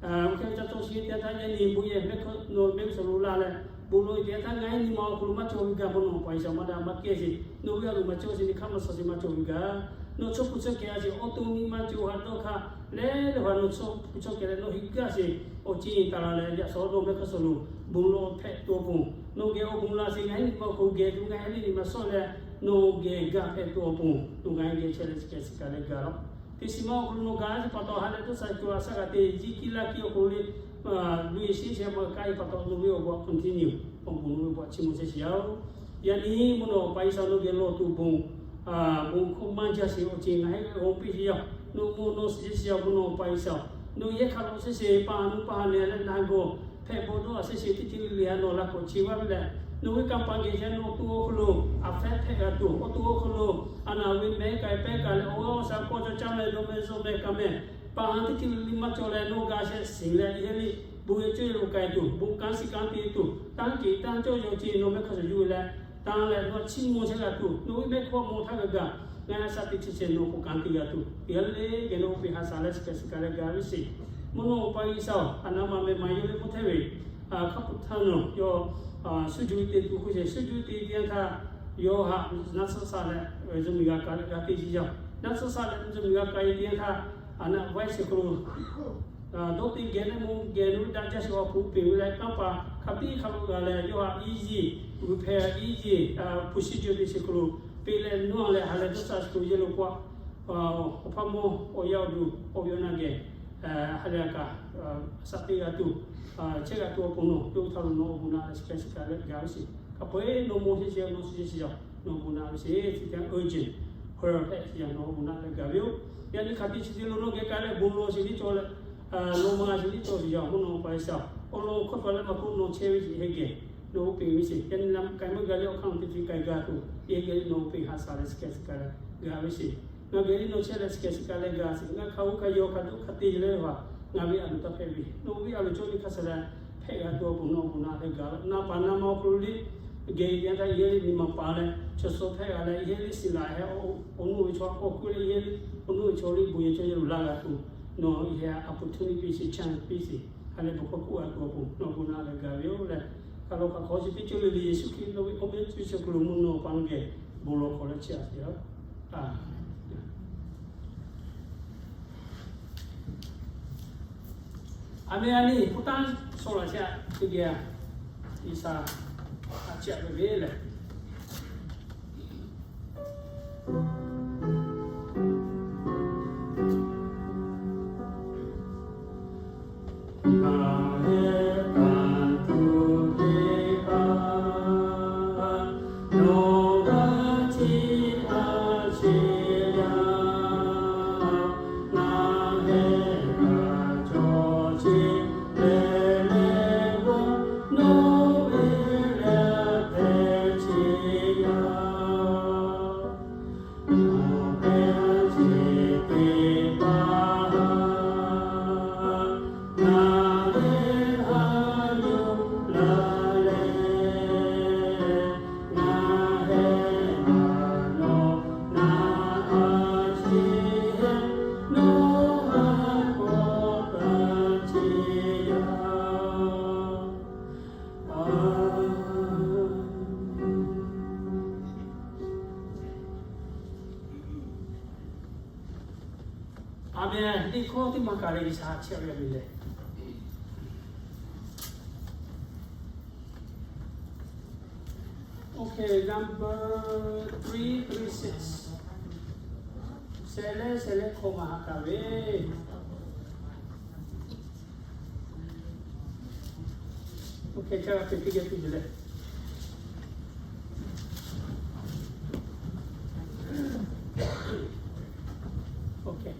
oˇ hk'e ca cawˬ sheˍ teˇ yanˇ htaˇ, yaꞈ nyi bon yehˬ mehˆ hk'aw nawˬ mehˆ g'uˇ suhˍ lo laˇ leh, bon lawˬ teˇ yanˇ htaˇ ngaˬ hui nyi ma awˬ hk'aw lo maˇ cawˬ ve gaˬ, bon lawˬ pa Iˉsaˍ maˇ daꞈ maˇ kehˇ sheˍ, nawˬ ve a loˍ maˇ cawˇ sheˍ ni hk'aˇ maˇ suh sheˍ maˇ cawˬ ve gaˬ, nawˬ chaw hpu chaw kehˬ a sheˍ awˬ to nyi ma cawˬ ha dawˇ hk'aˇ leh leh ha nawˬ chaw hpu chaw kehˬ leh nawˬ heˆ gaˇ sheˍ awˬ ceuˬ taˍ la leh, yaꞈ shawˉ dawˇ mehˆ hk'aˇ suh lo bon lawˬ hpehꞈ tuˬ awˬ pon, nawˬ geh awˬ bon la sheˍ, ngaˬ hui nyi ma awˬ hk'aw lo geh tuˬ ngaˬ hui le nyi ma shawˉ leh, nawˬ geh gaˬ hpehꞈ tuˬ awˬ pon, nawˬ ngaˬ hui geh chehˇ leh chi kehˬ shiˍ kaˬ leh gaˬ laˇ. Teˇ shiˍ ma awˬ hk'aw lo nawˬ gaˬ sheˍ pa taw ha leh dawˇ sha cawˬ a shaˉ g'a te, jiˇ kiˇ laˇ kiˇ awˬ hk'aw lo le, luˬ yeˬ sheˍ sheˍ maˇ kaˇ ve pa taw nawˬ ve awˬ bon continue, awˬ bon nawˬ ve awˬ bon chiˇ mvuh chehˇ sheˍ yaˇ-oˬ. Yaꞈ nyi mvuhˇ naw pa Iˉsaˍ nawˬ geh lawˬ tuˬ bon, bon hkawˇ maˇ jaˇ sheˍ awˬ ceuˬ ngaˬ hui g'a g'awˬ piˇ sheˍ yaˇ, nawˬ mvuhˇ naw shiˍ chehˇ sheˍ yaˇ, mvuhˇ naw pa Iˉsaˍ. Nawˬ yehˬ hk'aˬ lo chehˇ sheˍ, paˇ ha nuˇ paˇ ha neh leh na gawˬ hpehꞈ bawˆ dawˇ a chehˇ sheˍ, teˇ ceuˬ le le a nawˬ la k'awꞈ chi vaˇ ve leh, nawˬ ve kanˇ paˍ geh chehˇ nawˬ awˬ to awˬ hk'aw lo a hpehˇ hpehꞈ g'a tuˬ, awˬ to awˬ hk'aw lo a naˬ ve mehˉ k'ai pehˉ k'ai leh awˬ g'aˇ awˬ sha k'awˇ cawˇ caˇ meh dawˇ meh zuhˆ meh ka meh, paˇ ha teˇ ceuˬ le le maˇ cawˬ leh nawˬ gaˬ sheˍ shiˍ leh, yehˬ le bon yehˬ cawˇ yehˬ lo k'ai tuˬ, bon kanˉ shiˍ kanˉ te tuˬ, tanˇ keꞈ tanˇ cawˇ yehˬ awˬ ceuˬ nawˬ mehˆ hk'aˇ suh yuˬ ve leh, tanˇ leh nawˬ chiˇ mvuh chehˇ g'a tuˬ, nawˬ ve mehˆ hk'aw mvuh htaˇ g'a gaˬ, ngaˬ hui a shaˉ teꞈ chehˇ chehˇ nawˬ k'awꞈ kanˉ te g'a tuˬ, teˇ g'aˇ le geh nawˬ oˇ peˬ ha shaˍ leh chi kehˬ shiˍ kaˬ leh gaˬ ve sheˍ. Mvuhˇ naw pa Iˉsaˍ a naˍ ma meh ma yawˇ le mvuhˇ hteˇ ve hk'a pu htaˇ nawˬ yawˇ suˇ juˇ te tuˬ k'oˆ sheˍ, suˇ juˇ te teˇ yanˇ htaˇ, yawˇ haꞈ naˆ tsuhˇ shaˆ leh zuhꞈ miˬ g'a ka leh g'a te sheˍ yaˇ, naˆ tsuhˇ shaˆ leh zuhꞈ miˬ g'a ka e teˇ yanˇ htaˇ, a naˆ vaˇ sheˍ hk'aw lo dawˇ te geh leh mvuhˇ geh nawˬ daꞈ jaˇ sheˍ awˬ hpu peˬ ve leh, kanˇ paˍ hk'a biˇ hk'a lo g'a leh yawˇ haꞈ iˉ yiˇ, g'uiˬ hpehˇ iˉ yiˇ, hpu shiˉ ceuˬ teˇ sheˍ hk'aw lo peꞈ leh nawˇ leh ha leh dawˇ sha sheˍ hk'aw lo yehˬ lo k'o, awˬ hpaˇ mawˇ awˬ yaˇ awˬ duˬ awˬ ve awˬ na geh ha leh a kaꞈ a shaꞈ teꞈ g'a tuˬ, chehˇ g'a tuˬ awˬ pon nawˬ yawˇ htaꞈ lo nawˬ awˬ bon naꞈ leh chi kehˬ shiˍ kaˬ leh gaˬ ve sheˍ. Hk'a peu-eˬ nawˬ mawˇ sheˍ sheˍ nawˬ suh sheˍ sheˍ yaˇ, nawˬ bon naꞈ ve sheˍ. Chi teˇ yanˇ urgent prayer hpehꞈ sheˍ yaˇ, nawˬ bon naꞈ leh gaˬ ve yoˬ. Yaꞈ nyi hk'a te chi teˇ lo nawˬ geh ka leh bon lawˬ sheˍ liˇ cawˬ leh, nawˬ ma sheˍ liˇ cawˬ sheˍ yaˇ, mvuhˇ naw pa Iˉsaˍ awˬ lawn hkawˇ hkawˇ leh maˇ k'oˆ nawˬ chehˇ ve sheˍ heˆ geh, nawˬ oˇ peˬ ve sheˍ. Yaꞈ nyi la k'ai meuˇ g'a leh awˬ hk'aˇ nawˬ teˇ ceuˬ k'ai g'a tuˬ, yehˬ geh nawˬ oˇ peˬ ha shaˍ leh chi kehˬ shiˍ kaˬ leh gaˬ ve sheˍ. Ngaˬ geh le nawˬ chehˇ leh chi kehˬ shiˍ kaˬ leh gaˬ sheˍ. Ngaˬ hk'a g'uˇ hk'a yaw hk'a dawˇ hk'a te leh ve htaꞈ ngaˬ ve a loˍ taˇ hpehꞈ ve, nawˬ ve a loˍ cawˇ ve hk'a shuˍ leh hpehꞈ g'a tuˬ awˬ pon nawˬ bon naꞈ leh gaˬ laˇ. Na paˍ na ma awˬ hk'aw lo le geh teˇ yanˇ htaˇ yehˬ le nyi ma paˍ leh chaw suh hpehꞈ g'a leh yehˬ le shiˍ laˬ heh, awˬ nuˇ ve chaw k'awꞈ k'oˆ leh yehˬ le awˬ nuˇ ve chaw le bon yehˬ cawˇ yehˬ lo laˇ g'a tuˬ, nawˬ yehˬ a pu htuˇ niˆ piˇ sheˍ, chaˇ piˇ sheˍ, ha leh bon hkawˇ k'oˆ g'a tuˬ awˬ pon nawˬ bon naꞈ leh gaˬ ve yoˬ leh, hk'a lo hk'aˬ hk'aw chi teˇ ceuˬ le le Yeˍsuˆ Hkriꞈ nawˬ ve awˬ meh cuˇ chi hk'aw lo mvuhˇ naw pa nawˬ geh bon lawˬ hk'awꞈ leh chehˇ a sheˍ. A meh a nyi hpu tanˇ shaw laˬ chehˇ a teˇ geh a, Iˉsaˍ a ciˉ a ve ve lehˬ, A meh, liꞈ hkawˇ teˇ maˬ kaˬ leh G'uiˬsha chehˇ ve a meh lehˬ, Number three three six. Sheh leh sheh leh hk'aw ma haꞈ kaˍ ve. Okay, ca te teˇ geh tuˬ leh. Okay.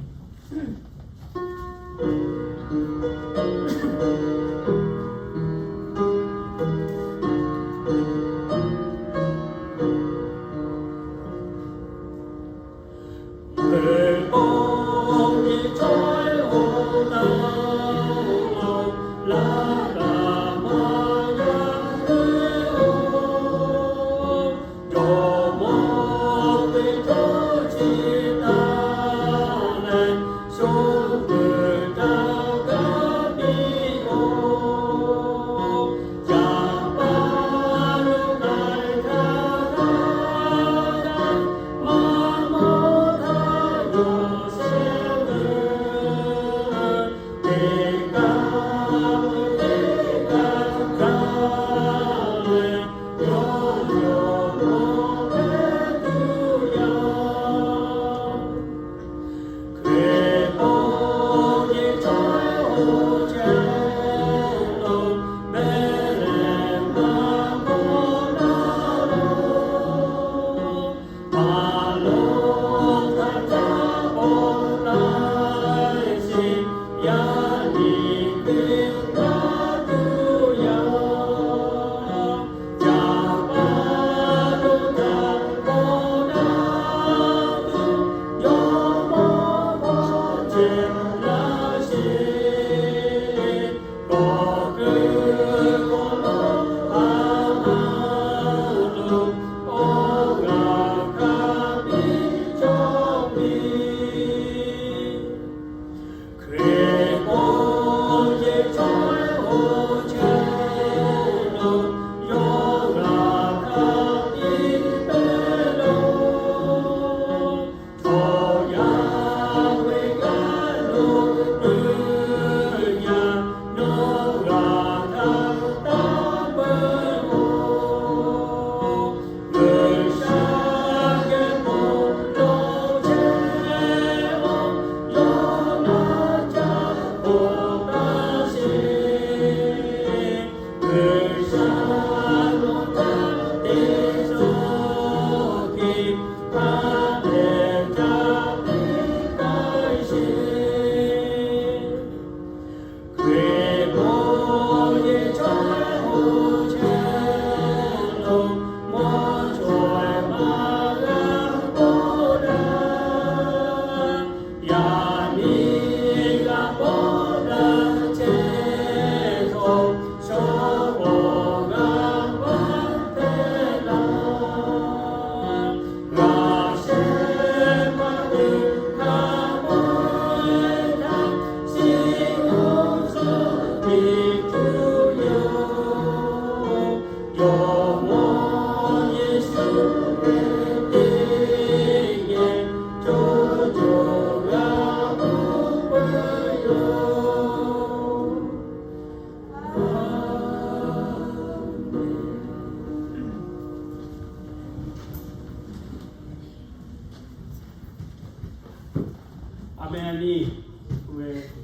Aˍmenˍ.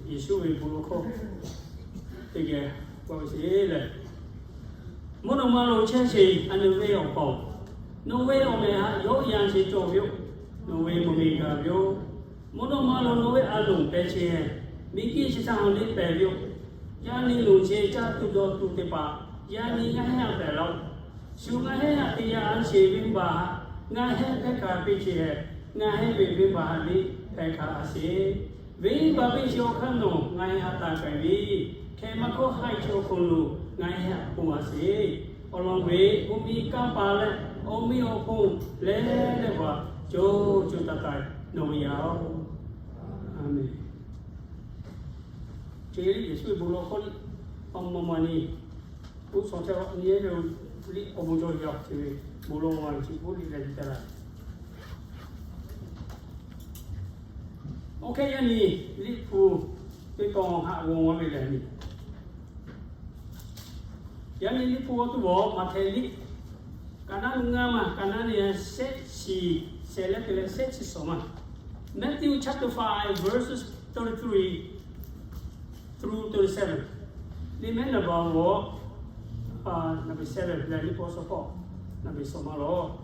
Yeˍsuˆ ve bon lawˬ hkawˇ teˇ geh k'oˆ ve sheˍ lehˬ, mvuhˇ naw ma lo chehˇ sheˍ, a nu ve awˬ hpaw, nawˬ ve awˬ mehˍ htaꞈ yawˇ yan sheˍ cawˬ ve yoˬ. Nawˬ ve mvuhˇ miˬ gaˬ ve yoˬ. Mvuhˇ naw ma lo nawˬ ve a loˍ pehˍ chehˇ, miˬ guiˬ chi htaꞈ awˬ liˇ pehˍ ve yoˬ. Yaˇ nyi loˍ chehˇ caˇ tuˬ dawˇ tuˬ teˇ hpaˍ, yaˇ nyi ngaˬ hehnˇ htaꞈ pehˍ laˇ-oˆ. Shu ngaˬ hehnˇ htaꞈ te yaˇ a sheˍ venˇ baˬ htaꞈ ngaˬ hehnˇ hpehˇ hkanˍ piˇ chehˇ, ngaˬ hehnˇ ve venˇ baˬ htaꞈ liˇ hpehˇ hkanˍ a sheˍ. Venˇ baˬ piˇ sheˍ awˬ hk'aˇ nawˬ ngaˬ hehnˇ htaꞈ taˍ k'ai ve, hkeh maˇ hkawˇ haiˬ chi awˬ hk'aw lo ngaˬ hehnˇ htaꞈ ponˬ a sheˍ. Awˬ lawn ve, mvuhˇ miˬ kanˇ paˍ leh awˬ miˇ awˬ hponˇ leh leh paˍ co co taiˍ taiˍ nawˬ ve yaˇ-oˬ. Aˍmenˍ. Chi Yeˍsuˆ ve bon lawˬ hkawˇ liꞈ awˬ maˍ maˍ nyi, oˇ shawˍ chehˇ a nyi ve liꞈ awˬ bon cawˬ yaˇ chi ve bon lawˬ maˍ ve chi k'oˆ liꞈ leh liꞈ taˍ laˇ. Oˇ hk'e yaˇ nyi Liꞈ hpu teˇ tawn haꞈ g'awˬ ve lehˬ nyi, yaˇ nyi Liꞈ hpu g'awˇ tuˬ vawˬ Maꞈhtehˍ liꞈ Kaˍnaˆ ngaˇ maˬ, Kaˍnaˆ nehˬ shehˆ chi, shehˆ leh te leh shehˆ chi suhˍ maˬ. Matthew chapter five, verses thirty-three through thirty-seven. Liꞈ mehˉ naˍ baˍ g'awˬ, naˍ baˍ seven leh liꞈ hpu suhˍ hpawˇ naˍ baˍ suhˍ maˬ lawˬ.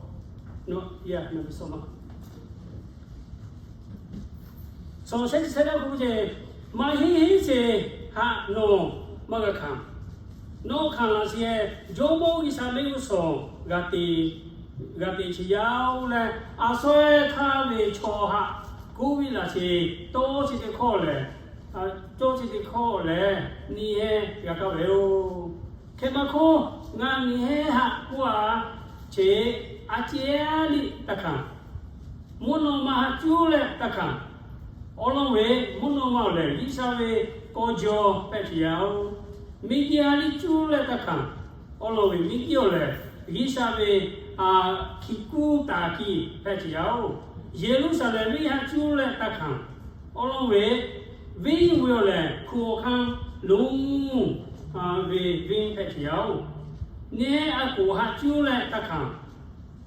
Naˍ baˍ suhˍ maˬ. Suhˍ shehˆ chi shehˆ leh k'oˆ ve, maˇ heˆ heˆ ce haꞈ nawˬ maˇ g'a hkanˍ. Nawˬ hkanˍ laˬ sheˍ, Jawˇmawˇ G'uiˬsha mehˆ g'uˇ suhˍ g'a te, g'a te chi yaˇ-oˬ leh, a sawehˇ htaˇ ve chaw haꞈ kuˇ viˇ laˬ sheˍ, tawˇ chi teˇ hkawˇ lehˬ, tawˇ chi teˇ hkawˇ lehˬ nyi hehnˇ g'a kaˇ ve yoˬ. Hk'e maˇ hk'oˆ, ngaˬ nyi hehnˇ haꞈ kuˇ a ce, a ciˉ liꞈ taˇ hkanˍ. Mvuhˇ naw ma haꞈ cuˉ leh taˇ hkanˍ. Awˬ lawn ve mvuhˇ naw ma-oˬ lehˬ, G'uiˬsha ve kawˇ jaw hpehꞈ ce yaˇ-oˬ. Miˬguiˬ a liˇ cuˉ leh taˇ hkanˍ. Awˬ lawn ve miˬguiˬ-oˬ lehˬ, G'uiˬsha ve hkiˬ kuˇ taˍ kiˇ hpehꞈ ce yaˇ-oˬ. Yeˍruˆsaˍlehnˍ venˇ haꞈ cuˉ leh taˇ hkanˍ. Awˬ lawn ve venˇ ve-oˬ lehˬ, hkunˉ awˬ hkanˇ lonˉ ve venˇ hpehꞈ ce yaˇ-oˬ. Nehˉ a koˍ haꞈ cuˉ leh taˇ hkanˍ.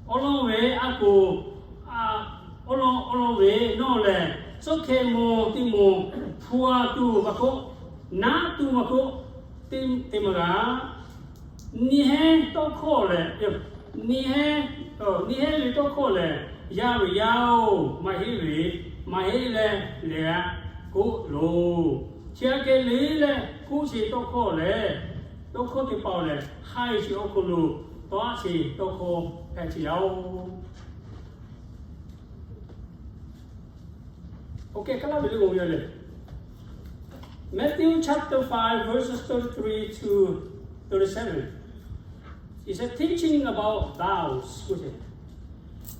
Awˬ lawn ve a koˍ, awˬ lawn, awˬ lawn ve nawˬ lehˬ, suhˉ hkeh maw teˇ maw hpu a tuˬ maˇ k'oˆ, naˉ tuˬ maˇ k'oˆ, te maˇ g'a. Nyi hehnˇ tawˇ hkawˇ lehˬ, nyi hehnˇ, nyi hehnˇ ve tawˇ hkawˇ lehˬ, yaˇ ve yaˇ-oˬ, maˇ heˆ ve, maˇ heˆ leh lehˬ a k'oˆ loˬ. Chi aꞈ kehˬ le leh k'oˆ ce tawˇ hkawˇ lehˬ, tawˇ hkawˇ teˇ hpaˍ-oˬ lehˬ, haiˬ chi awˬ hk'aw lo tawˇ a ce tawˇ hkawˇ hpehꞈ ce yaˇ-oˬ. Oˇ hk'e hk'a laˇ ve le, oˇ ve lehˬ, Matthew chapter five, verses thirty-three to thirty-seven. He said, teaching about vows.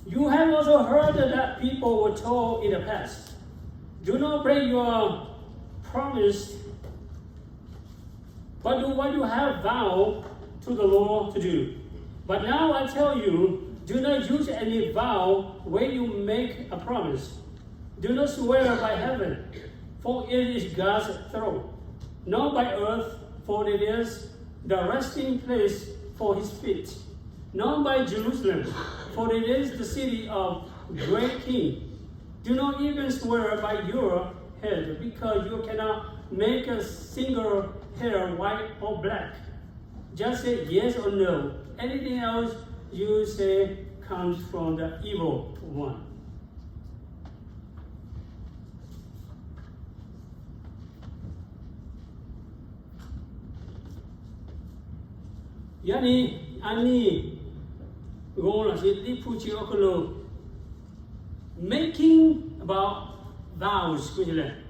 You have also heard that people were told in the past, do not break your promise, but do what you have vowed to the Lord to do. But now I tell you, do not use any vow when you make a promise. Do not swear by heaven, for it is God's throne, nor by earth, for it is the resting place for his feet, nor by Jerusalem, for it is the city of great king. Do not even swear by your head, because you cannot make a single hair white or black. Just say yes or no. Anything else you say comes from the evil one. Yaꞈ nyi, a nyi g'aw laˬ sheˍ liꞈ hpu chi awˬ hk'aw lo, making about vows k'oˆ ve lehˬ,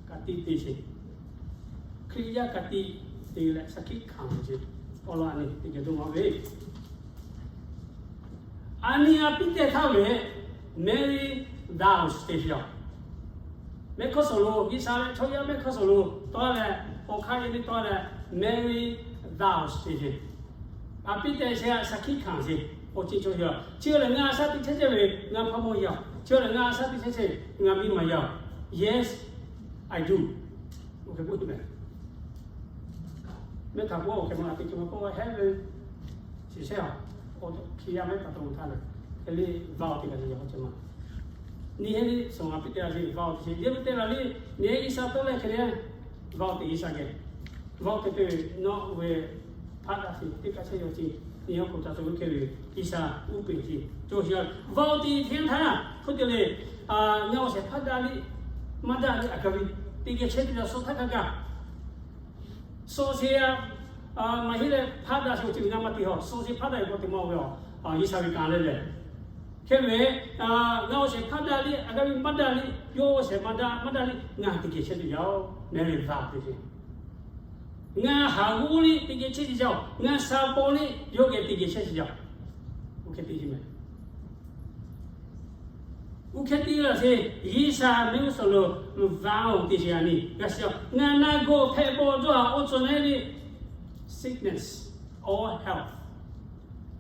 ka tiꞈ te sheˍ. Hkriꞈ yaˇ ka tiꞈ te leh shaˍ hkiˆ hkanˍ ve ce. Awˬ lawn a nyi teˇ geh dawˇ maˇ ve, a nyi a piˉ tehˬ htaˇ ve, marriage vows te sheˍ. Mehˆ hkawˇ suhˍ lo, G'uiˬsha ve chaw yaˇ mehˆ hkawˇ suhˍ lo tawˇ leh, awˬ hk'aˇ yehˬ miˇ tawˇ leh, marriage vows te sheˍ. A piˉ tehˬ sheˍ, shaˍ hkiˆ hkanˍ sheˍ. Awˬ ceuˬ cawˬ yaˇ, chi lehˬ ngaˬ a shaˉ teˇ chehˇ chehˇ ve ngaˬ hpaˇ mawˇ yaˇ, chi lehˬ ngaˬ a shaˉ teˇ chehˇ chehˇ ngaˬ miˇ ma yaˇ. Yes, I do. Mehˆ htaꞈ k'oˆ a, awˬ hk'e ma a te ce ma k'oˆ heaven, chi shehˉ a, awˬ hk'e yaˇ mehˆ htaꞈ tawˆ la htaˇ lehˬ, hk'e le vow te kaꞈ te yaˇ k'o ce ma. Nyi hehnˇ liˇ suhˍ a piˉ tehˬ a ce vow te ce, yehˬ miˇ te la liˇ nyi hehnˇ G'uiˬsha tawˇ leh hk'e le vow te G'uiˬsha geh. Vow te te ve nawˬ ve hpaˆ daꞈ sheˍ teˇ kaꞈ chehˇ yaw ce. Nyi awˬ hk'oˆ ca tcuh ve hk'e ve G'uiˬsha uˉ peunˍ ce. Cawˬ sheˍ a, vow te hteˇ htaˇ hk'oˆ te le, ngaˬ awˬ shehˍ hpaˇ daꞈ liˇ maˇ daꞈ liˇ a kaˍ ve teˇ geh chehˇ tuˬ yaˇ suh htaˇ kaꞈ kaꞈ suh sheˍ a, maˇ heˆ leh hpaˆ daꞈ sheˍ awˬ ceuˬ ngaˬ maˇ te haw, suh sheˍ hpaˆ daꞈ ve k'o te maˇ ve a, G'uiˬsha ve kanˍ leh lehˬ. Hk'e ve, ngaˬ awˬ shehˍ hpaˇ daꞈ liˇ, a g'aˇ ve maˇ daꞈ liˇ, yawˇ awˬ shehˍ maˇ daꞈ, maˇ daꞈ liˇ ngaˬ te geh chehˇ tuˬ yaˇ-oˬ, marriage vow te ce. Ngaˬ haˍ g'uˇ liˇ te geh chehˇ tuˬ yaˇ-oˬ, ngaˬ sha paw liˇ yawˇ geh te geh chehˇ tuˬ yaˇ-oˬ. Oˇ hk'e te ce mehˍ. Oˇ hk'e te laˇ sheˍ, G'uiˬsha mehˆ g'uˇ suhˍ lo vow te sheˍ a nyi g'a shiˍ a. Ngaˬ na gawˬ hpehꞈ bawˬ dawˇ a awˬ cawˬ na liˇ, sickness or health.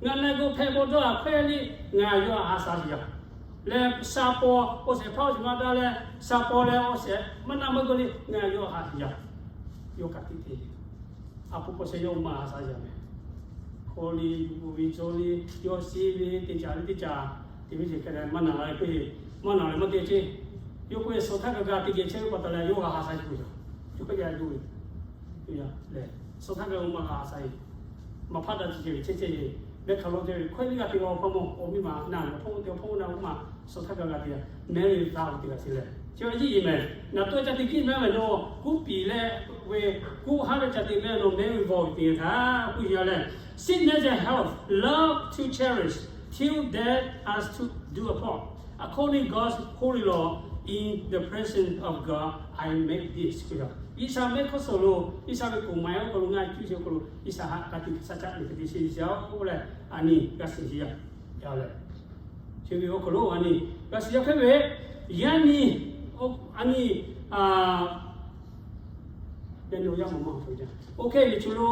Ngaˬ na gawˬ hpehꞈ bawˬ dawˇ a hkawehˇ liˇ ngaˬ yawˇ a ha sha shiˍ yaˇ. Leh sha paw awˬ shehˍ hpaˇ awˬ shehˍ maˇ daꞈ leh, sha paw leh awˬ shehˍ maˇ na maˇ gawˬ liˇ ngaˬ yawˇ a ha shiˍ yaˇ. Yawˇ ka tiꞈ te, a pu paw sheh yawˇ ma ha sha yaˇ mehˍ. Paw le, yuˬ ve, dzaw le, yawˇ shiˍ ve, te caˍ ve teˇ caˍ, te ve ce hk'e leh maˇ naˬ la ve k'o, maˇ naˬ leh maˇ te ceˇ. Yawˇ k'oˆ ve, suh htaˇ kaꞈ g'a te geh chehˇ ve pa taw leh yawˇ g'a ha sha yoˬ. Yawˇ hk'e yaˇ yoˬ ve, lehˬ, suh htaˇ kaꞈ maˇ g'a ha sha e. Maˍ hpaˇ daꞈ chi ceh ve chehˇ chehˇ ve, mehˆ hk'aˬ lo te ve hkawehˇ liˇ g'a te g'a hpawˇ mawˇ, awˬ miˇ ma naˬ ve hpawˇ te hpawˇ na oˇ ma, suh htaˇ kaꞈ g'a te, Mary va ve te g'a te leh, chi a yiˇ e mehˬ. Naˬ tawˆ ca te kiˇ mehˉ ve nawˬ kuˉ piˍ leh ve, kuˉ haˉ ve ca te mehˉ nawˬ Mary va ve te htaˇ kuˉ yaˇ leh, Sickness and health love to cherish till death us to do apart. According God's holy law, in the presence of God I make this. G'uiˬ sha mehˆ hk'awˇ suhˍ lo, G'uiˬ sha ve kuˬ ma awˬ hk'aw lo ngaˬ cuˇ sheˍ awˬ hk'aw lo G'uiˬ sha haꞈ g'a te hk'e shaˉ caˆ ve hk'e te sheˍ yaˇ oˬ leh, a nyi g'a shiˍ yaˇ leh, chi ve awˬ hk'aw lo a nyi g'a shiˍ yaˇ hk'e ve, yaˇ nyi, a nyi, a, yaˇ nyi yaˇ ma ma, OK, liꞈ hpu lo,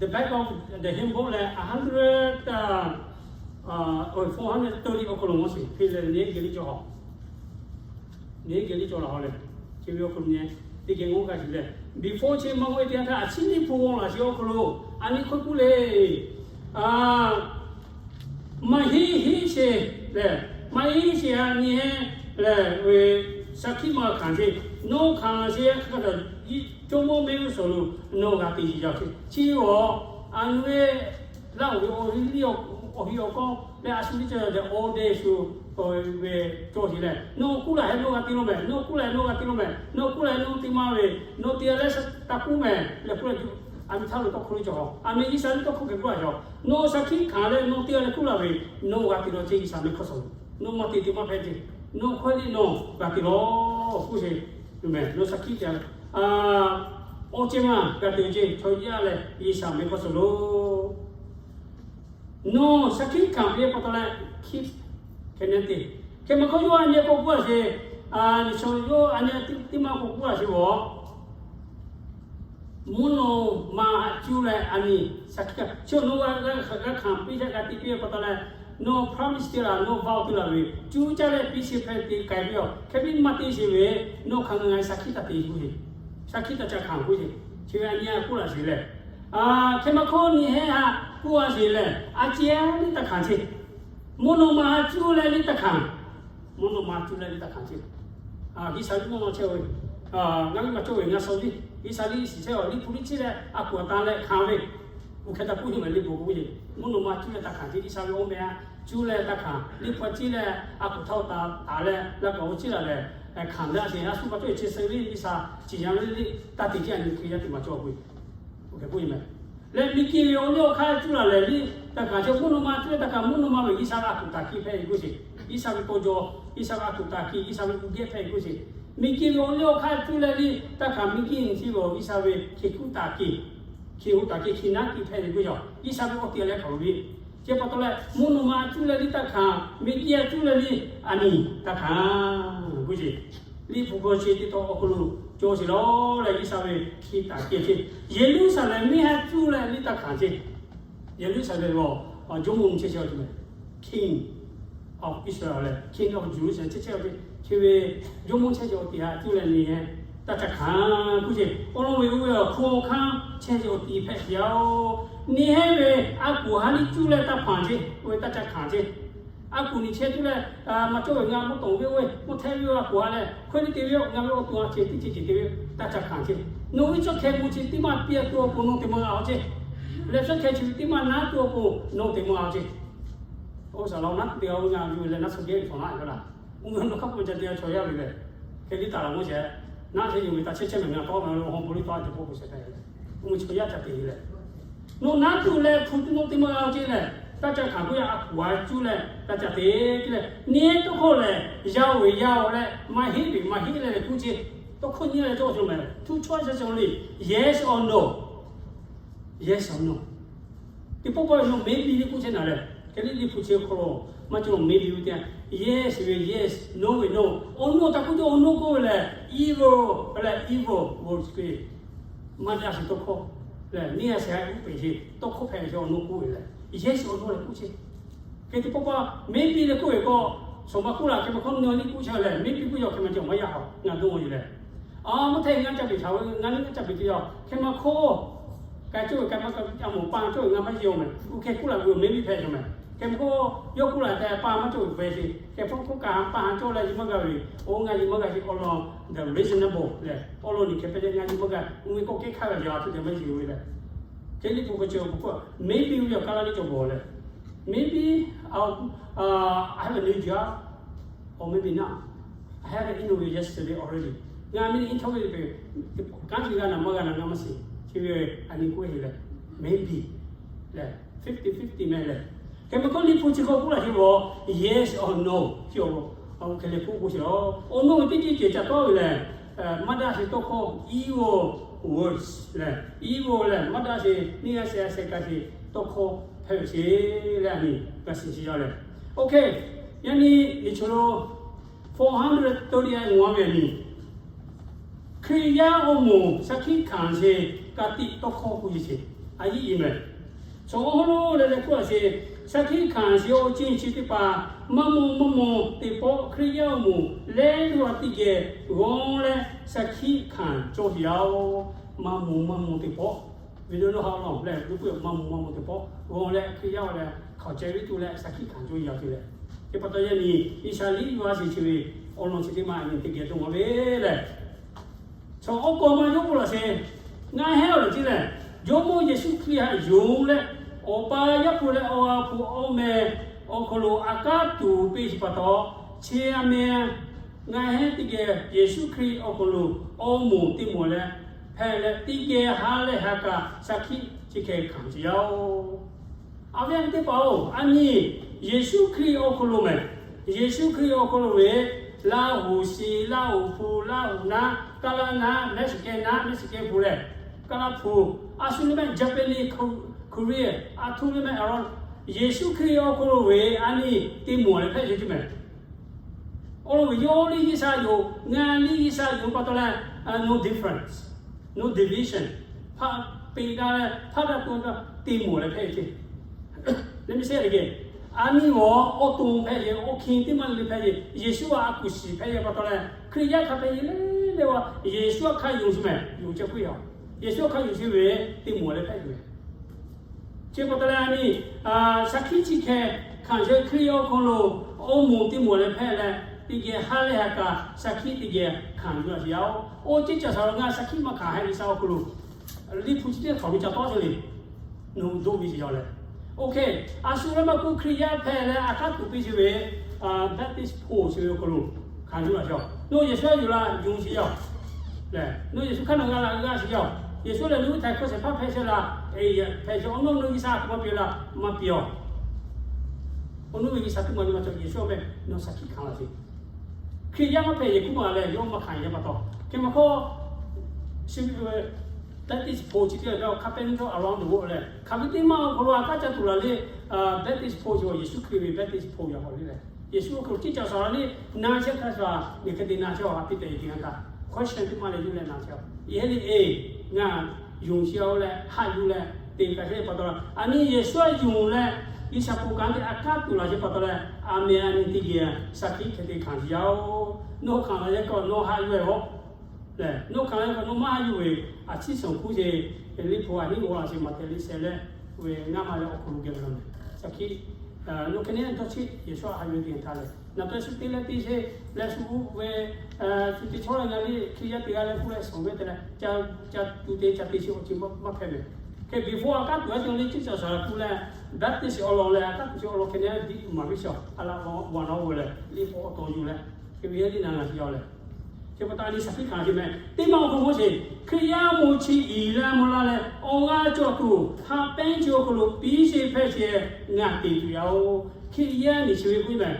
the back of the hymn book leh a hundred, four hundred thirty awˬ hk'aw lo maˇ shiˍ hk'e leh nyi geh liˇ cawˬ, nyi geh liˇ cawˬ la haw leh, chi ve awˬ hk'aw lo nyi teˇ geh ngaˬ g'a shiˍ leh, before chi maˇ g'awˇ e te htaˇ a ciˉ liˇ hpu g'aw laˬ sheˍ awˬ hk'aw lo a nyi hk'oˆ k'oˆ le, maˇ heˆ heˆ sheˍ lehˬ, maˇ heˆ sheˍ a nyi lehˬ ve, shaˍ hkiˆ maˇ hkanˍ sheˍ. Nawˬ hkanˍ sheˍ hk'a htaꞈ jawˇmawˇ mehˆ g'uˇ suhˍ lo nawˬ g'a te yaˇ sheˍ. Chi awˬ a nyi ve laˇ oˬ ve awˬ hiˉ liˇ awˬ hiˉ awˬ kawˇ leh a shu liˇ cawˬ yaˇ dehꞈ awˬ dehꞈ shu ve cawˬ sheˍ leh, nawˬ kuˉ laˬ hehꞈ nawˬ g'a te lo mehˍ, nawˬ kuˉ laˬ hehꞈ nawˬ g'a te lo mehˍ, nawˬ kuˉ laˬ hehꞈ nawˬ te maˇ ve, nawˬ te leh shaˍ taˍ kuˉ mehˍ leh kuˉ leh, a nyi htaˇ lo tawˇ hkawˇ liˇ cawˬ, a mehˍ G'uiˬ sha liˇ tawˇ hkawˇ hk'e kuˉ a cawˬ. Nawˬ shaˍ hkiˆ hkanˍ leh nawˬ te leh kuˉ laˬ ve, nawˬ g'a te lo ceˇ G'uiˬ sha mehˆ hk'awˇ suhˍ lo. Nawˬ maˇ te te maˇ hpehꞈ ceˇ. Nawˬ hkawˇ liˇ nawˬ g'a te lo k'oˆ sheˍ. Mehˍ nawˬ shaˍ hkiˆ te leh, awˬ ceuˬ maˇ g'a te ceˇ chaw yaˇ leh G'uiˬ sha mehˆ hk'awˇ suhˍ lo nawˬ shaˍ hkiˆ hkanˍ ve pa taw leh hkiˆ hkeh neh te. Hk'e maˇ hk'awˇ yawˇ a nyi k'awꞈ k'oˆ a sheˍ. Nyi chaw yawˇ a nyi teˇ maˇ k'awꞈ k'oˆ a sheˍ vawˬ. Mvuhˇ naw ma cuˇ leh a nyi shaˍ hkiˆ hkanˍ, chi nawˬ g'a hkanˍ piˇ htaˇ g'a te piˇ ve pa taw leh, nawˬ promise te laˬ, nawˬ vow te laˬ ve, cuˇ caˇ leh piˇ sheˍ hpehꞈ te k'ai piˇ a. Hk'e piˇ maˇ te sheˍ ve, nawˬ hkanˍ ngaˬ shaˍ hkiˆ taˇ te k'oˆ sheˍ. Shaˍ hkiˆ taˇ ca hkanˍ k'oˆ sheˍ. Chi ve a nyi a k'oˆ laˬ sheˍ leh, hk'e maˇ hk'awˇ nyi heˆ haꞈ k'oˆ a sheˍ leh, a ceh liˇ taˇ hkanˍ ceˇ. Mvuhˇ naw ma cuˇ leh liˇ taˇ hkanˍ. Mvuhˇ naw ma cuˇ leh liˇ taˇ hkanˍ ceˇ. G'uiˬ sha liˇ mvuhˇ naw chehˇ ve, ngaˬ ve maˇ cawˇ ve ngaˬ sawˍ liˇ, G'uiˬ sha liˇ shiˍ chehˇ a liˇ hpu liˇ ciˇ leh a kuˬ a ta leh hkanˍ ve, oˇ hk'e taˇ k'oˆ ve mehˍ liˇ bon k'oˆ ve, mvuhˇ naw ma cuˇ leh taˇ hkanˍ ceˇ. G'uiˬ sha ve awˬ meh a cuˇ leh taˇ hkanˍ, liˇ hpu ciˇ leh a kuˬ htaˇ taˍ leh laˇ kaꞈ awˬ ciˇ laˬ leh, hkanˍ leh a sheˍ a shu pa cawˇ e chi suh liˇ G'uiˬ sha ciˍ yaˇ ve liˇ taˇ te ceˇ a nyi hk'e yaˇ te maˇ cawˇ ve, oˇ hk'e k'oˆ ve mehˍ. Leh miˬ guiˬ ve awˬ liˇ awˬ hk'aˇ cuˇ laˬ lehˬ liˇ taˇ hkanˍ ceˇ. Mvuhˇ naw ma cuˇ leh taˇ hkanˍ, mvuhˇ naw ma ve G'uiˬ sha ve a kuˬ taˍ kiˇ hpehꞈ ve k'oˆ sheˍ. G'uiˬ sha ve taw jaw, G'uiˬ sha ve a kuˬ taˍ kiˇ, G'uiˬ sha ve uˉ gehˇ hpehꞈ ve k'oˆ sheˍ. Miˬ guiˬ ve awˬ liˇ awˬ hk'aˇ cuˇ leh liˇ taˇ hkanˍ, miˬ guiˬ nyi chi ve G'uiˬ sha ve hkiˬ kuˉ taˍ kiˇ, hkiˬ hoꞈ taˍ kiˇ, hkiˬ naˉ kiˇ hpehꞈ ve k'oˆ yaˇ G'uiˬ sha ve awˬ te leh hkanˍ ve. Chi pa taw leh mvuhˇ naw ma cuˇ leh liˇ taˇ hkanˍ, miˬ guiˬ a cuˇ leh liˇ a nyi taˇ hkanˍ k'oˆ sheˍ. Liˇ hpu hkawˇ chi teˇ taw awˬ hk'aw lo cawˬ sheˍ lawˬ leh G'uiˬ sha ve hkiˬ taˍ kiˇ ceˇ. Yeˍruˆsaˍlehnˍ miˇ haˉ cuˇ leh liˇ taˇ hkanˍ ceˇ. Yeˍruˆsaˍlehnˍ ve jawˇmawˇ chehˇ chehˇ awˬ te mehˍ, King of Israel leh King of Jerusalem chehˇ chehˇ awˬ te, chi ve jawˇmawˇ chehˇ chehˇ awˬ te haꞈ cuˇ leh nyi heˆ taˇ ca hkanˍ k'oˆ ceˇ. Awˬ lawn ve oˇ ve awˬ hk'aw hkanˇ chehˇ chehˇ awˬ te hpehꞈ te yaˇ oˬ. Nyi heˆ ve a kuˬ ha liˇ cuˇ leh taˇ hpanˍ ceˇ, oˇ ve taˇ ca hkanˍ ceˇ. A kuˬ nyi chehˇ cuˇ leh maˇ cawˇ ve ngaˬ mvuhˇ tawˍ ve oˇ ve mvuhˇ htehˇ ve a kuˬ ha leh hkawehˇ liˇ te ve ngaˬ ve awˬ to ha ceh teˇ ceuˬ ceuˬ te ve, taˇ ca hkanˍ ceˇ. Nawˬ ve cawˇ hkeh mvuhˇ chi teˇ maˇ piˇ a tuˬ awˬ pon nawˬ te maˇ g'a awˬ ceˇ. Leh cawˇ hkeh chi ve teˇ maˇ naˉ tuˬ awˬ pon nawˬ te maˇ g'a awˬ ceˇ. Oˇ shaˍ laꞈ naˉ te a ve ngaˬ yuˬ leh naˉ suh geh ve htawnˍ naˆ ve laˬ. Oˇ ve nawˬ hk'a peu ca te a chaw yaˇ ve lehˬ, hkeh liˇ taˍ laˬ mawˇ shehˍ. Naˉ hk'e yuˬ ve taˇ chehˇ chehˇ mehˍ ngaˬ tawˇ mehˍ lo hawˇ bon liˇ tawˇ a ceh k'oˆ k'o shehˍ hpehꞈ ve. Oˇ ve chaw yaˇ ca te ve lehˬ, nawˬ naˉ tuˬ leh hpu tuˬ nawˬ te maˇ g'a awˬ ceˇ lehˬ, taˇ ca hkanˍ k'oˆ yaˇ a kuˬ ha cuˇ leh taˇ ca te ceˇ leh, nyi tawˇ hkawˇ lehˬ, yaˇ oˬ ve yaˇ oˬ leh maˇ heˆ ve maˇ heˆ leh leh k'oˆ ceˇ. Tawˇ hkawˇ nyi leh cawˇ cawˇ mehˍ, two choice cawˇ le, yes or no. Yes or no. Teˇ pawˆ pawˆ ve nawˬ maybe liˇ k'oˆ chehˇ naˍ lehˬ, hkeh liˇ liˇ hpu chi hk'aw lo maˇ cawˇ maybe ve teˇ yanˇ, yes ve yes, no ve no. Awˬ no taˇ k'oˆ cawˇ, awˬ no k'oˆ ve lehˬ evil leh evil word ve maˇ daꞈ sheˍ tawˇ hkawˇ lehˬ, neˇ a shehˍ a uˉ peˍ sheˍ tawˇ hkawˇ hpehꞈ ve awˬ no k'oˆ ve lehˬ, yes awˬ no leh k'oˆ chehˇ. Hk'e teˇ pawˆ pawˆ maybe leh k'oˆ ve k'o, shawˍ ma hk'oˆ laˬ hk'e maˇ hkawˇ nawˬ liˇ k'oˆ chehˇ lehˬ, maybe k'oˆ yaˇ hk'e maˇ cawˇ maˇ yaˇ hawˬ ngaˬ dawˇ nyi lehˬ, a mvuhˇ htehˇ ngaˇ caˇ peˍ htaꞈ ve ngaˇ liˇ ngaˇ caˇ peˍ te yaˇ hk'e maˇ hkawˇ Ka cawˇ ve ka maˇ ka a mawˬ pa cawˇ ve ngaˬ maˇ yeˬ-oˬ mehˬ. Oˇ hk'e kuˉ laˬ ve awˬ mehˍ miˇ hpehꞈ ve mehˬ. Hk'e mawˬ k'o, yawˇ kuˉ laˬ tehꞈ pa maˇ cawˇ ve hpehꞈ sheˍ. Hk'e hpu hk'oˆ kaꞈ pa ha cawˇ leh yeˬ maˇ g'a ve, oˇ ngaˬ yeˬ maˇ g'a sheˍ awˬ lawn, the reasonable lehˬ, awˬ lawn nyi hk'e hpehꞈ leh ngaˬ yeˬ maˇ g'a, oˇ ve k'oˆ kehˉ hk'aˇ ve yaꞈ a tuˬ tehꞈ maˇ yeˬ ve lehˬ. Hk'e liꞈ hpu hk'aw cawˬ ve k'o, maybe ve awˬ ka la liꞈ cawˬ bawˬ lehˬ, maybe I have a new job, or maybe not. I had an interview yesterday already. Ngaˬ miˇ ni interview ve kanˉ chi g'a naˬ maˇ g'a naˬ ngaˬ maˇ shiˍ. Chi ve a nyi k'oˆ ve lehˬ, maybe lehˬ, fifty fifty mehˬ lehˬ. Hk'e meuˇ k'oˆ liꞈ hpu chi hk'aw k'oˆ laˇ sheˍ ve, yes or no chi awˬ hk'e leh k'oˆ k'o sheˍ. Awˬ no ve teˇ ceuˬ ceuˬ ca tawˇ ve lehˬ, maˇ daꞈ sheˍ tawˇ hkawˇ, evil words lehˬ, evil lehˬ maˇ daꞈ sheˍ neˇ g'aˇ shehˍ g'aˇ shehˍ ka sheˍ tawˇ hkawˇ hpehꞈ ve sheˍ leh a nyi g'a shiˍ shiˍ yaˇ lehˬ. Oˇ hk'e, yaꞈ nyi liꞈ chi lo four hundred thirty-eight ngaˬ ve a nyi Hkriꞈ yaˇ awˬ moˍ shaˍ hkiˆ hkanˍ sheˍ ka tiꞈ tawˇ hkawˇ k'oˆ ve sheˍ. A yiˉ i mehˬ. Chaw awˬ hawˉ lo leh leh k'oˆ laˇ sheˍ, shaˍ hkiˆ hkanˍ sheˍ awˬ ceuˬ chi teˇ hpaˍ maˇ maw maˇ maw teˇ pawˆ Hkriꞈ yaˇ awˬ moˍ lehˬ lo a teˇ geh g'aw leh shaˍ hkiˆ hkanˍ cawˇ sheˍ yaˇ-oˬ. Maˇ maw maˇ maw teˇ pawˆ, ve lo lo ha lawˬ leh lo k'oˆ maˇ maw maˇ maw teˇ pawˆ g'aw leh Hkriꞈ yaˇ leh hk'aˬ ceh ve tuˬ leh shaˍ hkiˆ hkanˍ cawˇ yaˇ te leh. Chi pa taw yaꞈ nyi G'uiˬsha liꞈ yaˇ sheˍ chi ve awˬ lawn chi teˇ maˬ a nyi teˇ geh dawˇ maw ve lehˬ, chaw awˬ k'aw maˇ yawˇ k'oˆ laˇ sheˍ, ngaˬ hehˉ awˬ lehˬ ceˇ lehˬ, Jawˇmawˇ Yeˍsuˆ Hkriꞈ htaꞈ yonˍ leh, Awˬ pa Yaˇ hpu leh Awˬ ha hpu awˬ meh awˬ hk'aw lo a kanˉ tuˬ piˇ sheˍ pa taw, chi a meh ngaˬ hehˉ teˇ geh Yeˍsuˆ Hkriꞈ awˬ hk'aw lo awˬ moˍ teˇ moˍ leh hpehꞈ leh teˇ geh ha leh ha kaꞈ shaˍ hkiˆ chi hk'e hkanˍ sheˍ yaˇ-oˬ. A ve teˇ hpaˍ-oˬ, a nyi Yeˍsuˆ Hkriꞈ awˬ hk'aw lo mehˬ. Yeˍsuˆ Hkriꞈ awˬ hk'aw lo ve Laˇ huˍ shiˍ, Laˇ huˍ hpu, Laˇ huˍ naˉ, Kaˇlaˇ naˉ, Mexican naˉ, Mexican hpu leh Kaˇlaˇ hpu, a shu leh mehˆ Japanese, Korea, a htoꞈ leh mehˆ a lawn, Yeˍsuˆ Hkriꞈ awˬ hk'aw lo ve a nyi teˇ moˍ leh hpehꞈ ve ceˇ mehˬ. Awˬ lawn ve yawˇ liˇ G'uiˬsha yoˬ, ngaˬ liˇ G'uiˬsha yoˬ pa taw leh, no difference, no division, hpaˆ peꞈ daꞈ leh hpaˆ daꞈ to teˇ moˍ leh hpehꞈ ve ceˇ. Let me say it again. A nyi awˬ awˬ to hpehꞈ ve, awˬ hkiˬ teˇ maˇ le hpehꞈ ve, Yeˍsuˆ a kuˬ shiˍ hpehꞈ ve pa taw leh, Hkriꞈ yaˇ hk'a hpehꞈ ve le le a, Yeˍsuˆ a hk'a yonˍ sheˍ mehˬ, yonˍ ceh puiˉ a. Yeˍsuˆ a hk'a yonˍ sheˍ ve teˇ moˍ leh hpehꞈ ve Chi pa taw leh a nyi, shaˍ hkiˆ chi hk'e hkanˍ sheˍ Hkriꞈ awˬ hk'aw lo awˬ moˍ teˇ moˍ leh hpehꞈ leh, teˇ geh ha leh ha kaꞈ shaˍ hkiˆ teˇ geh hkanˍ yuˬ a sheˍ yaˇ-oˬ. Oˇ ceuˬ caˇ shaˍ laꞈ ngaˬ shaˍ hkiˆ maˇ hkanˍ heh ve shaˍ awˬ hk'aw lo, liꞈ hpu chi teˇ hk'awꞈ ve ca tawˆ te le, nawˬ hui doˆ ve sheˍ yaˇ leh. Oˇ hk'e, a shu leh maˇ k'oˆ Hkriꞈ yaˇ hpehꞈ leh a kanˉ tuˬ piˇ sheˍ ve, Baptist hpu chi ve awˬ hk'aw lo hkanˍ yuˬ a sheˍ. Nawˬ Yeˍsuˆ yuˬ la yonˍ sheˍ yaˇ lehˬ, nawˬ Yeˍsuˆ hk'aˇ nawˬ g'a la g'a sheˍ yaˇ. Yeˍsuˆ lehˬ nawˬ hui htaiˍ hkawˇ shehˍ hpaˇ hpehꞈ sheˍ laˇ, hpehꞈ sheˍ. Awˬ nawˉ nawˬ G'uiˬsha hk'aˬ maˇ piˇ laˇ, maˇ piˇ-oˬ. Awˬ nawˉ ve G'uiˬsha teˇ maˬ nyi ma cawˬ, Yeˍsuˆ a meh nawˬ shaˍ hkiˆ hkanˍ la sheˍ. Hkriꞈ yaˇ maˇ hpehꞈ yehˬ kuˉ maˬ leh yawˇ maˇ hkanˍ yehˬ pa taw, hk'e maˇ hk'aˇ, chi ve Baptist hpu chi teˇ g'aˇ carpenter around the world leh hk'aˬ ve teˇ maˇ awˬ hk'aw lo a kanˉ ca tuˬ laˬ le, Baptist hpu chi Yeˍsuˆ Hkriꞈ ve Baptist hpu yaꞈ k'aw le leh, Yeˍsuˆ awˬ hk'aw lo ceuˬ caˇ shaˍ laꞈ le, na chehˇ hk'a shuˍ, Niˆkodeˍmaꞈ chehˇ a, Peter Yeˍsuˆ htaꞈ question teˇ maˇ leh yuˬ leh na chehˇ a. Yehˬ le e, ngaˬ yonˍ sheˍ a leh haꞈ yuˬ leh te kaꞈ sheˍ pa taw, a nyi Yeˍsuˆ a yonˍ leh G'uiˬsha hpu kanˉ te a kanˉ tuˬ laˬ sheˍ pa taw leh, a meh a nyi teˇ geh shaˍ hkiˆ hk'e te hkanˍ sheˍ yaˇ-oˬ. Nawˬ hkanˍ la yehˬ k'o nawˬ haꞈ yuˬ-e-oˬ. Lehˬ, nawˬ hkanˍ la yehˬ k'o nawˬ maˇ haꞈ yuˬ ve, a ciˉ shawˍ hkuˇ sheˍ, liꞈ hpu a nyi g'aw laˬ sheˍ, Maꞈhtehˍ liꞈ shehˍ leh ve ngaˇ ma leh awˬ hk'aw lo geh ve la mehˬ. Shaˍ hkiˆ, nawˬ hk'e ne dawˇ cheˆ, Yeˍsuˆ a haꞈ yuˬ ve teˇ yanˇ htaˇ lehˬ, naˬ taweh shu te leh te sheˍ leh shu ve, shu te chaw leh ngaˬ liˇ Hkriꞈ yaˇ teˇ g'aˇ leh k'oˆ leh shawˍ ve te leh, ca, ca tu te ca te sheˍ awˬ ceuˬ maˇ hpehꞈ mehˬ. Hk'e before a kanˉ tuˬ a cawˬ le ceuˬ caˇ shaˍ laꞈ k'oˆ leh, Baptist awˬ lawn leh a kanˉ tuˬ chi awˬ lawn hk'e ne diˆ maˍ ve shaˍ, a laꞈ wa na-o leh liꞈ hpu awˬ taw yuˬ leh, hk'e ve yehˬ liˇ na ngaˬ sheˍ yaˇ leh Chi pa taw a nyi shaˍ hkiˆ hkanˍ sheˍ mehˬ. Teˇ maˇ awˬ hk'aw lo sheˍ, Hkriꞈ yaˇ mawˬ chi iˍ la mawˬ la leh awˬ g'aˇ cawˬ tuˬ haꞈ pehnˇ chi awˬ hk'aw lo piˇ sheˍ hpehꞈ sheˍ ngaˬ te tuˬ yaˇ-oˬ. Hkriꞈ yaˇ nyi chi ve k'oˆ mehˬ,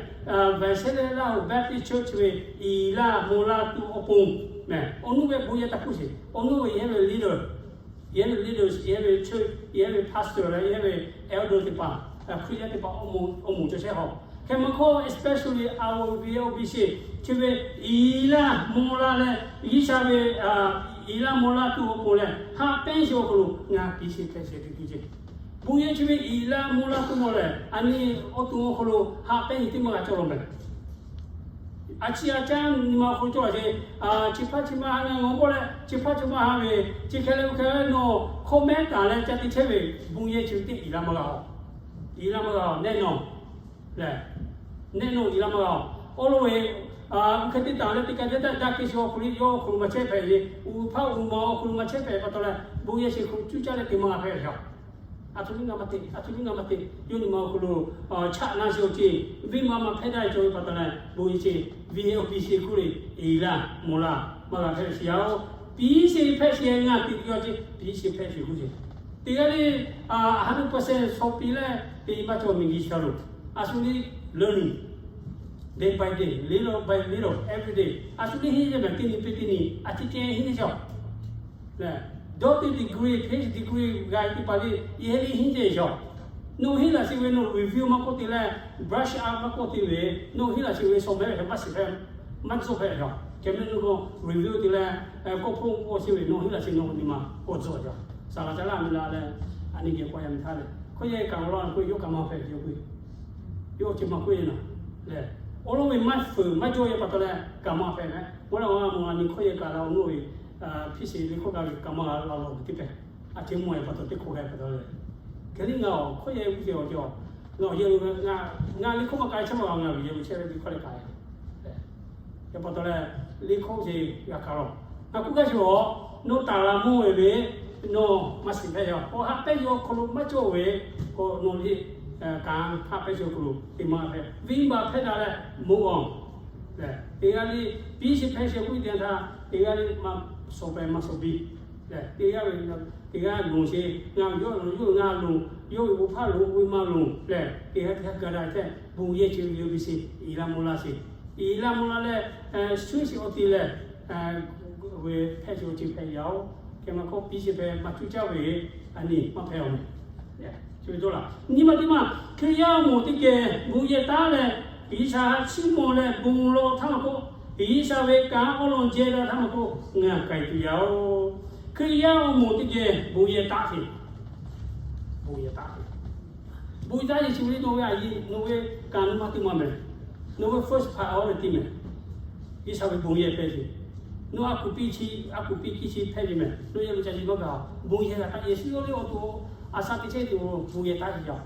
Visalia Laˇ huˍ Baptist Church ve iˍ la mawˬ la tuˬ awˬ pon mehˬ. Awˬ nuˇ ve bon yehˬ taˇ hkuˇ sheˍ. Awˬ nuˇ ve yehˬ ve leader, yehˬ ve leader, yehˬ ve church, yehˬ ve pastor leh yehˬ ve elder teˇ hpaˍ, Hkriꞈ yaˇ teˇ hpaˍ awˬ moˍ cawˬ chehˇ haw. Hk'e maˇ hk'aˇ especially our V O B C chi ve iˍ la mawˬ la leh G'uiˬsha ve iˍ la mawˬ la tuˬ awˬ pon leh haꞈ pehnˇ sheˍ awˬ hk'aw lo ngaˬ piˇ sheˍ hpehꞈ sheˍ tuˬ tuˬ ceˇ. Bon yehˬ chi ve iˍ la mawˬ la tuˬ mawˬ leh a nyi awˬ to awˬ hk'aw lo haꞈ pehnˇ nyi teˇ maˇ g'a cawˬ law mehˬ. A ciˉ a caˉ nyi ma awˬ hk'aw lo cawˬ a ce, chi hpaˇ chi ma ha ngaˬ ngaˬ k'oˆ leh, chi hpaˇ chi ma ha ve, chi hk'e leh oˇ hk'e leh nawˬ hk'awꞈ mehˉ taˍ leh ca te chehˇ ve, bon yehˬ chi teˇ iˍ la maˇ g'a oˬ. Iˍ la maˇ g'a oˬ, nehˆ nawˬ lehˬ, nehˆ nawˬ iˍ la maˇ g'a oˬ. Awˬ lawn ve, oˇ hk'e te taˍ leh teˇ ka te taˇ daꞈ kehˬ chi awˬ hk'aw lo yawˇ awˬ hk'aw lo maˇ chehˇ hpehꞈ ve, uˉ hpaˇ uˉ ma awˬ hk'aw lo maˇ chehˇ hpehꞈ pa taw leh, bon yehˬ chi hk'aw lo cuˇ caˇ leh te maˇ g'a hpehꞈ ve yoˬ. A htoꞈ ma teꞈ, a htoꞈ ma teꞈ, yawˇ nyi ma awˬ hk'aw lo chaꞈ na chi awˬ ceuˬ, venˇ baˆ maˇ hpehˇ daꞈ cawˬ ve pa taw leh, bon yehˬ chi, V A O P C hk'oˆ leh, iˍ la mawˬ la maˇ g'a hpehꞈ sheˍ yaˇ oˬ. Piˉ sheˍ hpehꞈ sheˍ ngaˬ teꞈ yaˇ ce, piˉ sheˍ hpehꞈ sheˍ hk'oˆ ce. Teˇ g'aˇ leh, a hundred percent shaw piˇ leh te maˇ cawˬ miˬguiˬ chi htaꞈ lo. A shu leh learning, day by day, little by little, every day. A shu leh henˇ ce mehˍ, teˇ nyi peˇ teˇ nyi a ciˉ ceh henˇ ce lehˬ, doctor degree, P H D degree g'a teˇ hpaˍ leh, yehˇ leh henˇ ce yaˇ. Nawˬ henˇ laˬ sheˍ ve nawˬ review maˇ k'oˆ te leh, brush up maˇ k'oˆ te ve, nawˬ henˇ laˬ sheˍ ve shaw mehˍ ve maˇ shiˍ hpehꞈ, maˇ tzuhˆ hpehꞈ yaˇ. Hk'e mehˆ nawˬ k'o review te leh, kawˆ hpoˆ k'oˆ sheˍ ve nawˬ henˇ laˬ sheˍ nawˬ nyi ma k'awꞈ tzuhˆ yaˇ. Saˍ laꞈ ca laˇ mi la leh, a nyi geh k'awꞈ yaˇ mi htaˇ leh, hkawˇ yehˬ kaꞈ awˬ lawn k'oˆ ve yawˇ kaꞈ maˇ hpehꞈ ve k'o, yawˇ chi maˇ k'oˆ ve naˍ lehˬ, awˬ lawn ve maˇ fuiˍ maˇ jawˇ ve pa taw leh kaꞈ maˇ hpehꞈ mehˍ. K'oˆ leh awˬ lawn mvuhˇ a nyi hkawˇ yehˬ kaꞈ la awˬ naw ve, hpiˇ sheˍ leh hkawˇ kaꞈ ve kaꞈ maˇ la lawˬ ve teˇ hpehꞈ. A ceh mawˬ ve pa taw teˇ hkawˇ g'a ve pa taw leh, hk'e leh ngaˬ awˬ hkawˇ yehˬ ve teˇ awˬ ceuˬ, ngaˬ awˬ yehˬ lo ngaˬ, ngaˬ leh hkawˇ maˇ k'ai chehˇ maˇ g'a ngaˬ ve yehˬ lo chehˇ ve teˇ hkawˇ leh k'ai Yaˇ pa taw leh, liꞈ hkawˇ ce g'a kaˬ lawˬ. Ngaˬ k'oˆ gaˇ sheˍ a, nawˬ taˍ la mawˇ ve ve, nawˬ maˇ shiˍ hpehꞈ yaˇ. K'awꞈ haꞈ pehnˇ ve awˬ hk'aw lo maˇ cawˬ ve, k'awꞈ nawˬ liꞈ kanˉ haꞈ pehnˇ sheˍ awˬ hk'aw lo te maˇ hpehꞈ. Venˇ baˆ hpehˇ daꞈ leh mawˬ a lehˬ, teˇ g'aˇ leh piˉ sheˍ hpehꞈ sheˍ k'oˆ ve teˇ yanˇ htaˇ, teˇ g'aˇ leh maˇ shawˍ pehˍ maˇ shawˍ biˇ lehˬ, teˇ g'aˇ ve teˇ g'aˇ lonˬ sheˍ, ngaˬ yawˇ lonˬ, yawˇ ve ngaˬ lonˬ, yawˇ ve bon hpaˇ lonˬ, oˇ ve maˇ lonˬ lehˬ, teˇ g'aˇ teˇ g'aˇ ga daꞈ tehꞈ bon yehˬ chi ve yoˬ ve sheˍ, iˍ la mawˬ la sheˍ. Iˍ la mawˬ la leh, shu sheˍ awˬ te lehˬ, ve hpehˇ sheˍ awˬ ceuˬ hpehꞈ yaˇ oˬ. Hk'e maˇ k'oˆ, piˉ sheˍ hpehꞈ maˇ cuˇ caˇ ve, a nyi maˇ hpehꞈ awˬ mehˍ. Nyi ma teˇ maˇ Hkriꞈ yaˇ awˬ moˍ teˇ geh bon yehˬ taˉ leh, G'uiˬsha chiˇ mvuh leh bon lawˬ htaˇ maˇ k'oˆ, G'uiˬsha ve kanˉ awˬ lawn jehˇ daꞈ htaˇ maˇ k'oˆ, ngaˬ k'ai tuˬ yaˇ oˬ. Hkriꞈ yaˇ awˬ moˍ teˇ geh bon yehˬ taˉ sheˍ. Bon yehˬ taˉ sheˍ. Bon yehˬ taˉ sheˍ chi ve nawˬ ve a yi, nawˬ ve kanˉ nuˇ maˇ teˇ maˇ mehˍ. Nawˬ ve first priority mehˍ. G'uiˬsha ve bon yehˬ hpehˇ sheˍ. Nawˬ a kuˬ piˇ chi, a kuˬ piˇ kiˇ chi hpehˇ ve mehˍ. Nawˬ yehˬ lo ca nyi maˇ gaˬ. Bon yehˬ g'a taˉ, Yeˍsuˆ yawˇ lehˬ awˬ to a shaꞈ teꞈ chehˇ tuˬ bon yehˬ taˉ sheˍ yaˇ.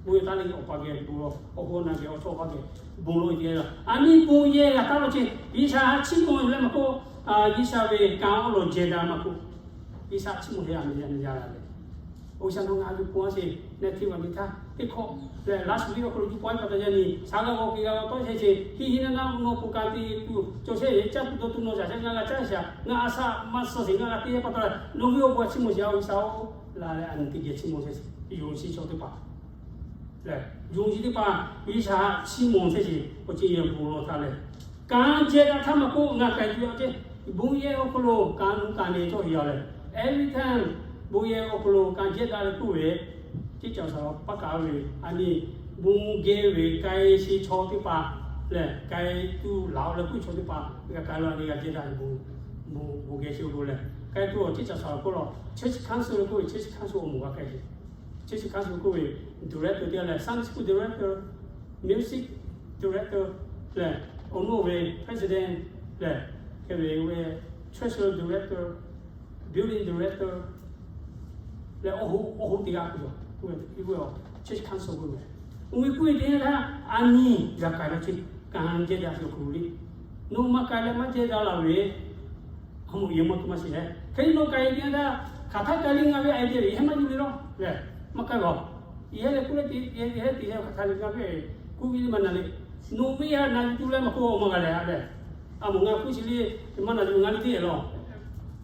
Bon yehˬ taˉ leh awˬ pa geh bon lawˬ, awˬ hk'aw na geh awˬ chawˇ pa geh bon lawˬ ve teˇ yanˇ, a nyi bon yehˬ g'a taˉ lawˬ ce. G'uiˬsha chiˇ mvuh leh maˇ k'oˆ, G'uiˬsha ve kanˉ awˬ lawn jehˇ daꞈ maˇ k'oˆ, G'uiˬsha chiˇ mvuh leh a nyi yaˇ la leh Oˇ shaˍ nawˬ ngaˬ yuˬ paw sheˍ, neˇ htiˇ maˬ miˬ htaˇ teˇ hkawꞈ lehˬ, last week awˬ hk'aw lo yuˬ paw pa taw yaˇ nyi, shaˍ g'a g'aw ke g'a tawˇ chehˇ sheˍ, hiˆ hiˆ naˇ naˇ nawˬ k'oˍ ka te tuˬ cawˬ chehˇ ve, caˇ tuˬ dawˇ tuˬ nawˬ shaˍ chehˇ ngaˬ g'a caˇ shaˍ, ngaˬ a shaꞈ maˇ suh sheˍ, ngaˬ g'a te pa taw leh, nawˬ ve awˬ bon chiˇ mvuh sheˍ a G'uiˬsha oˬ, la leh a nyi teˇ geh chiˇ mvuh sheˍ. Yonˍ shiˍ chaw teˇ hpaˍ lehˬ, yonˍ shiˍ teˇ hpaˍ G'uiˬsha chiˇ mvuh chehˇ sheˍ, awˬ ceuˬ yehˬ bon lawˬ htaˇ lehˬ, kanˉ jehˇ daꞈ htaˇ maˇ k'oˆ, ngaˬ k'ai tuˬ yaˇ ceˇ. Bon yehˬ awˬ hk'aw lo kanˉ nuˇ kanˉ neh cawˇ yaˇ lehˬ, every time bon yehˬ awˬ hk'aw lo kanˉ jehˇ daꞈ leh k'oˆ ve, ceˇ caˬ shaˍ paˉ kaˍ ve, a nyi bon geh ve k'ai sheˍ chaw teˇ hpaˍ lehˬ, k'ai tuˬ laˬ leh k'oˆ chaw teˇ hpaˍ g'a k'ai la leh g'a jehˇ daꞈ ve bon geh sheˍ awˬ hk'aw lehˬ, k'ai tuˬ awˬ ceˇ caˬ shaˍ k'oˆ la, church council k'oˆ ve, church council awˬ moˍ g'a k'ai sheˍ. Church council k'oˆ ve director teˇ g'aˇ lehˬ, Sunday school director, music director lehˬ, awˬ naw ve president lehˬ, hk'e ve ve treasurer director, building director lehˬ, awˬ hoˉ awˬ hoˉ teˇ g'aˇ k'oˆ ve, church council k'oˆ ve, oˇ ve k'oˆ ve teˇ yanˇ htaˇ a nyi g'a k'ai la ce, kanˉ jehˇ daꞈ sheˍ awˬ hk'aw lo le. Nawˬ maˇ k'ai leh maˇ jehˇ daꞈ la ve, a moˍ yehˬ mawˇ tuˬ maˇ shiˍ leh, hk'e nawˬ k'ai teˇ yanˇ htaˇ, hk'aˬ htaˇ k'ai le ngaˬ ve idea ve yehˇ maˇ yuˬ le lawˬ lehˬ, maˇ k'ai g'a. Yehˇ leh k'oˆ leh te, yehˇ te yehˇ hk'aˬ htaˇ le ngaˬ ve k'oˆ ve le maˇ na le. Nawˬ ve a na yuˬ tuˬ leh maˇ k'oˆ maˇ g'a lehˬ a lehˬ. A moˍ ngaˬ k'oˆ chi le, maˇ na yuˬ ngaˬ le teˇ lehˬ lawˬ.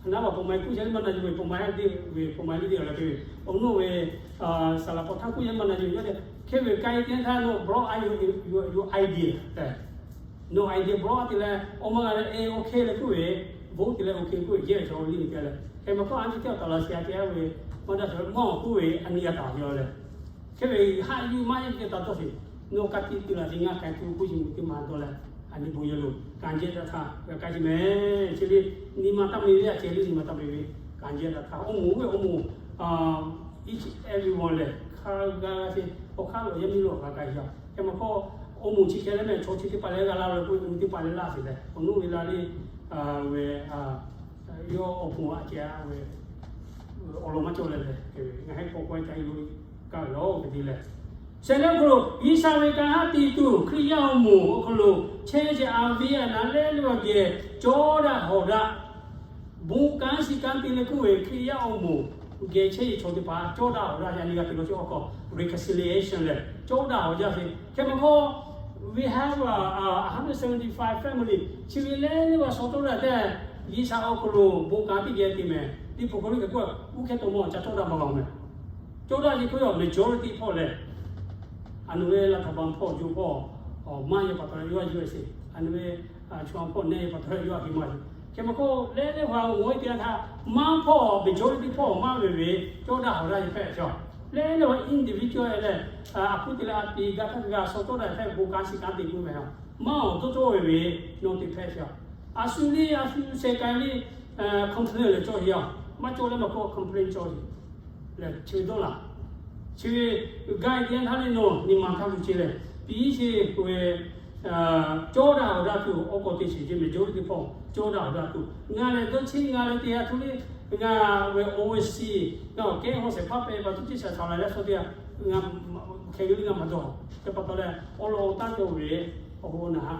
Naˉ baˬ paw ma k'oˆ chi le maˇ na yuˬ ve paw ma teˇ ve paw ma le teˇ lehˬ lawˬ hk'e ve, awˬ naw ve saˍ laꞈ paw htaˇ k'oˆ chi maˇ na yuˬ yaˇ lehˬ, hk'e ve k'ai teˇ yanˇ htaˇ nawˬ block a, your idea lehˬ, nawˬ idea block a te leh awˬ maˇ g'a leh e OK leh k'oˆ ve, vote te leh OK k'oˆ ve, yehˇ ve chaw liˇ ve te leh, hk'e maˇ k'oˆ a nyi teˇ awˬ taˍ laꞈ shi a te a ve, maˇ daꞈ shaˍ maˇ awˬ k'oˆ ve a nyi g'a taˍ ve a lehˬ. Hk'e ve haꞈ yuˬ maˇ heˆ ve taˍ tawˇ sheˍ, nawˬ ka tiꞈ te laˬ sheˍ ngaˬ k'ai tuˬ k'oˆ sheˍ mvuhˇ teˇ ma dawˇ leh, a nyi bon yehˬ lo kanˉ jehˇ daꞈ htaˇ g'a k'ai sheˍ mehˍ. Chi le nyi ma taˇ meh ve a ceh le nyi ma taˇ meh ve, kanˉ jehˇ daꞈ htaˇ awˬ moˍ ve awˬ moˍ, each everyone lehˬ hk'a g'a g'a sheˍ, awˬ hk'aˇ lo yaˇ miˇ lo g'a k'ai sheˍ. Hk'e maˇ hk'aˇ Awˬ moˍ chi hk'e leh mehˬ chaw chi teˇ hpaˍ leh g'a laˇ ve k'o, nyi teˇ hpaˍ leh laˇ sheˍ leh, awˬ nuˇ ve la le, ve, yawˇ awˬ pon a ceh ve, awˬ lawn maˇ cawˬ leh leh, ngaˬ hui k'awꞈ k'oˆ-e ca lo kaꞈ lawˬ ve te leh, shehˍ leh awˬ hk'aw lo G'uiˬsha ve kanˇ haˉ te tuˬ Hkriꞈ yaˇ awˬ moˍ awˬ hk'aw lo chehˇ ve chi a ve a naˉ leh leh g'a geh cawˇ daꞈ hawˍ daꞈ bon kanˉ shiˍ kanˉ te leh k'oˆ ve Hkriꞈ yaˇ awˬ moˍ geh chehˇ ve chaw teˇ hpaˍ cawˇ daꞈ hawˍ daꞈ yaꞈ nyi g'a te lo chi awˬ hk'aw reconciliation leh cawˇ daꞈ hawˍ jaˇ ve. Hk'e maˇ hk'aˇ, we have a hundred seventy-five family chi ve leh leh g'a shaw cawˇ daꞈ tehꞈ, G'uiˬsha awˬ hk'aw lo bon kanˉ teˇ geh te mehˬ. Teˇ hpu hk'aw lo kaꞈ k'oˆ, uˉ hkehˇ taw maw ca cawˇ daꞈ maˇ g'a mehˬ. Cawˇ daꞈ ve k'oˆ ve majority hpawˇ leh, a nu ve laˇ htaꞈ baˬ hpawˇ jo hpawˇ maˇ yehˬ pa taw leh yawˇ a yehˬ sheˍ. A nu ve chaw hpawˇ nehˇ yehˬ pa taw leh yawˇ a hk'e maˇ sheˍ. Hk'e maˇ hk'aˇ leh leh g'a g'awˬ ve teˇ yanˇ htaˇ, maˇ hpawˇ majority hpawˇ maˇ ve ve cawˇ daꞈ hawˍ daꞈ ve hpehꞈ chaw. Leh leh g'a individual leh, a hpu te leh a piˍ gaˇ htaˇ g'a shaw cawˇ daꞈ hpehꞈ bon kanˉ shiˍ kanˉ te k'oˆ ve a, maˇ awˬ dawˇ cawˇ ve ve, nawˬ te hpehꞈ sheˍ. A shu le a shu sheh k'ai le, complain leh cawˇ sheˍ a. Maˇ cawˇ leh maˇ hk'aˇ complain cawˇ sheˍ. Leh chi ve dawˇ laˬ. Chi ve g'a teˇ yanˇ htaˇ leh nawˬ nyi ma htaˇ tuˬ ce leh, piˇ sheˍ k'oˆ ve, cawˇ daꞈ hawˍ daꞈ tuˬ awˬ k'awꞈ te sheˍ ce mehˬ. Jawˇ ve teˇ hpawˇ cawˇ daꞈ hawˍ daꞈ tuˬ ngaˬ lehˬ dawˇ cheˇ ngaˬ lehˬ teˇ yanˇ htaˇ leh, ngaˬ ve overseas ngaˬ awˬ kehˉ hawˉ shehˍ hpaˇ pehꞈ pa tuˬ teˇ shaˍ htaꞈ la leh shaw teˇ yanˇ, hk'e ve le ngaˬ maˇ dawˇ. Hk'e pa taw leh awˬ lawn awˬ taˇ cawˬ ve awˬ hk'aw lo naˬ ha,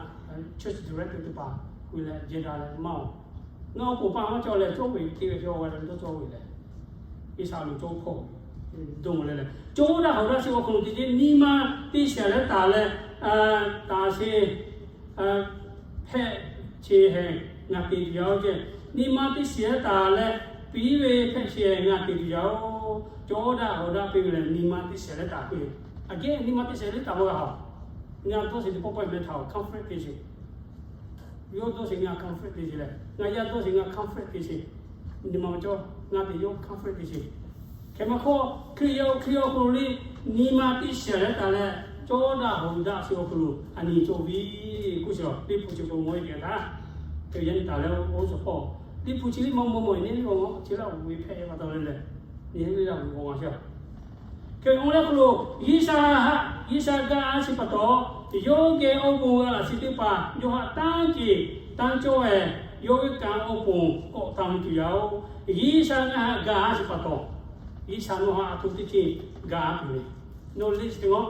church director teˇ hpaˍ k'oˆ leh jehˇ daꞈ leh maˇ-oˬ. Ngaˬ awˬ pon pa maˇ cawˬ leh cawˇ ve teˇ ve cawˇ g'a leh dawˇ cawˇ ve leh, G'uiˬsha lo cawˇ hkawˇ dawˇ leh leh, cawˇ daꞈ hawˍ daꞈ sheˍ awˬ hk'aw lo te ce nyi ma teˇ shiˍ leh taˍ leh, taˍ sheˍ hpehꞈ sheˍ hehˍ ngaˬ te tuˬ yaˇ-oˬ ce. Nyi ma teˇ shiˍ leh taˍ leh piˇ ve hpehꞈ sheˍ hehˍ ngaˬ te tuˬ yaˇ-oˬ. Cawˇ daꞈ hawˍ daꞈ piˇ ve leh nyi ma teˇ shiˍ leh taˍ k'oˆ ve, a geh nyi ma teˇ shiˍ leh taˍ maˇ g'a haꞈ. Ngaˬ dawˇ sheˍ teˇ pawˆ pawˆ meh htaꞈ comfort te sheˍ. Yawˇ dawˇ sheˍ ngaˬ comfort te sheˍ leh, ngaˬ yaˇ dawˇ sheˍ ngaˬ comfort te sheˍ. Nyi ma maˇ cawˇ, ngaˬ te yawˇ comfort te sheˍ. Hk'e maˇ hk'aˇ Hkriꞈ yaˇ Hkriꞈ awˬ hk'aw lo le, nyi ma teˇ shiˍ leh taˍ leh cawˇ daꞈ hawˍ daꞈ sheˍ awˬ hk'aw lo a nyi cawˇ ve k'oˆ sheˍ. Teˇ hpu chi k'o maw e kehˬ htaˇ, hk'e yaˇ nyi taˍ leh oˇ suhˍ hpawˇ, teˇ hpu chi le maw maw maw e neˇ le g'aw chi laˇ g'uˬ ve hpehꞈ pa taw leh leh, nyi le laˇ g'uˬ g'aw g'a sheˍ. Hk'e awˬ leh hk'aw lo G'uiˬsha, G'uiˬsha gaˇ a sheˍ pa taw, yawˇ geh awˬ bon g'a laꞈ sheˍ teˇ hpaˍ yawˇ haꞈ tanˇ keˍ tanˇ cawˇ-e, yawˇ ve kanˉ awˬ pon k'awꞈ tanˇ ve tuˬ yaˇ-oˬ. G'uiˬsha ngaˬ haꞈ gaˇ a sheˍ pa taw, G'uiˬsha nawˬ haꞈ a htoꞈ teˇ ceuˬ gaˇ a tuˬ ve, nawˬ liꞈ chi te maw,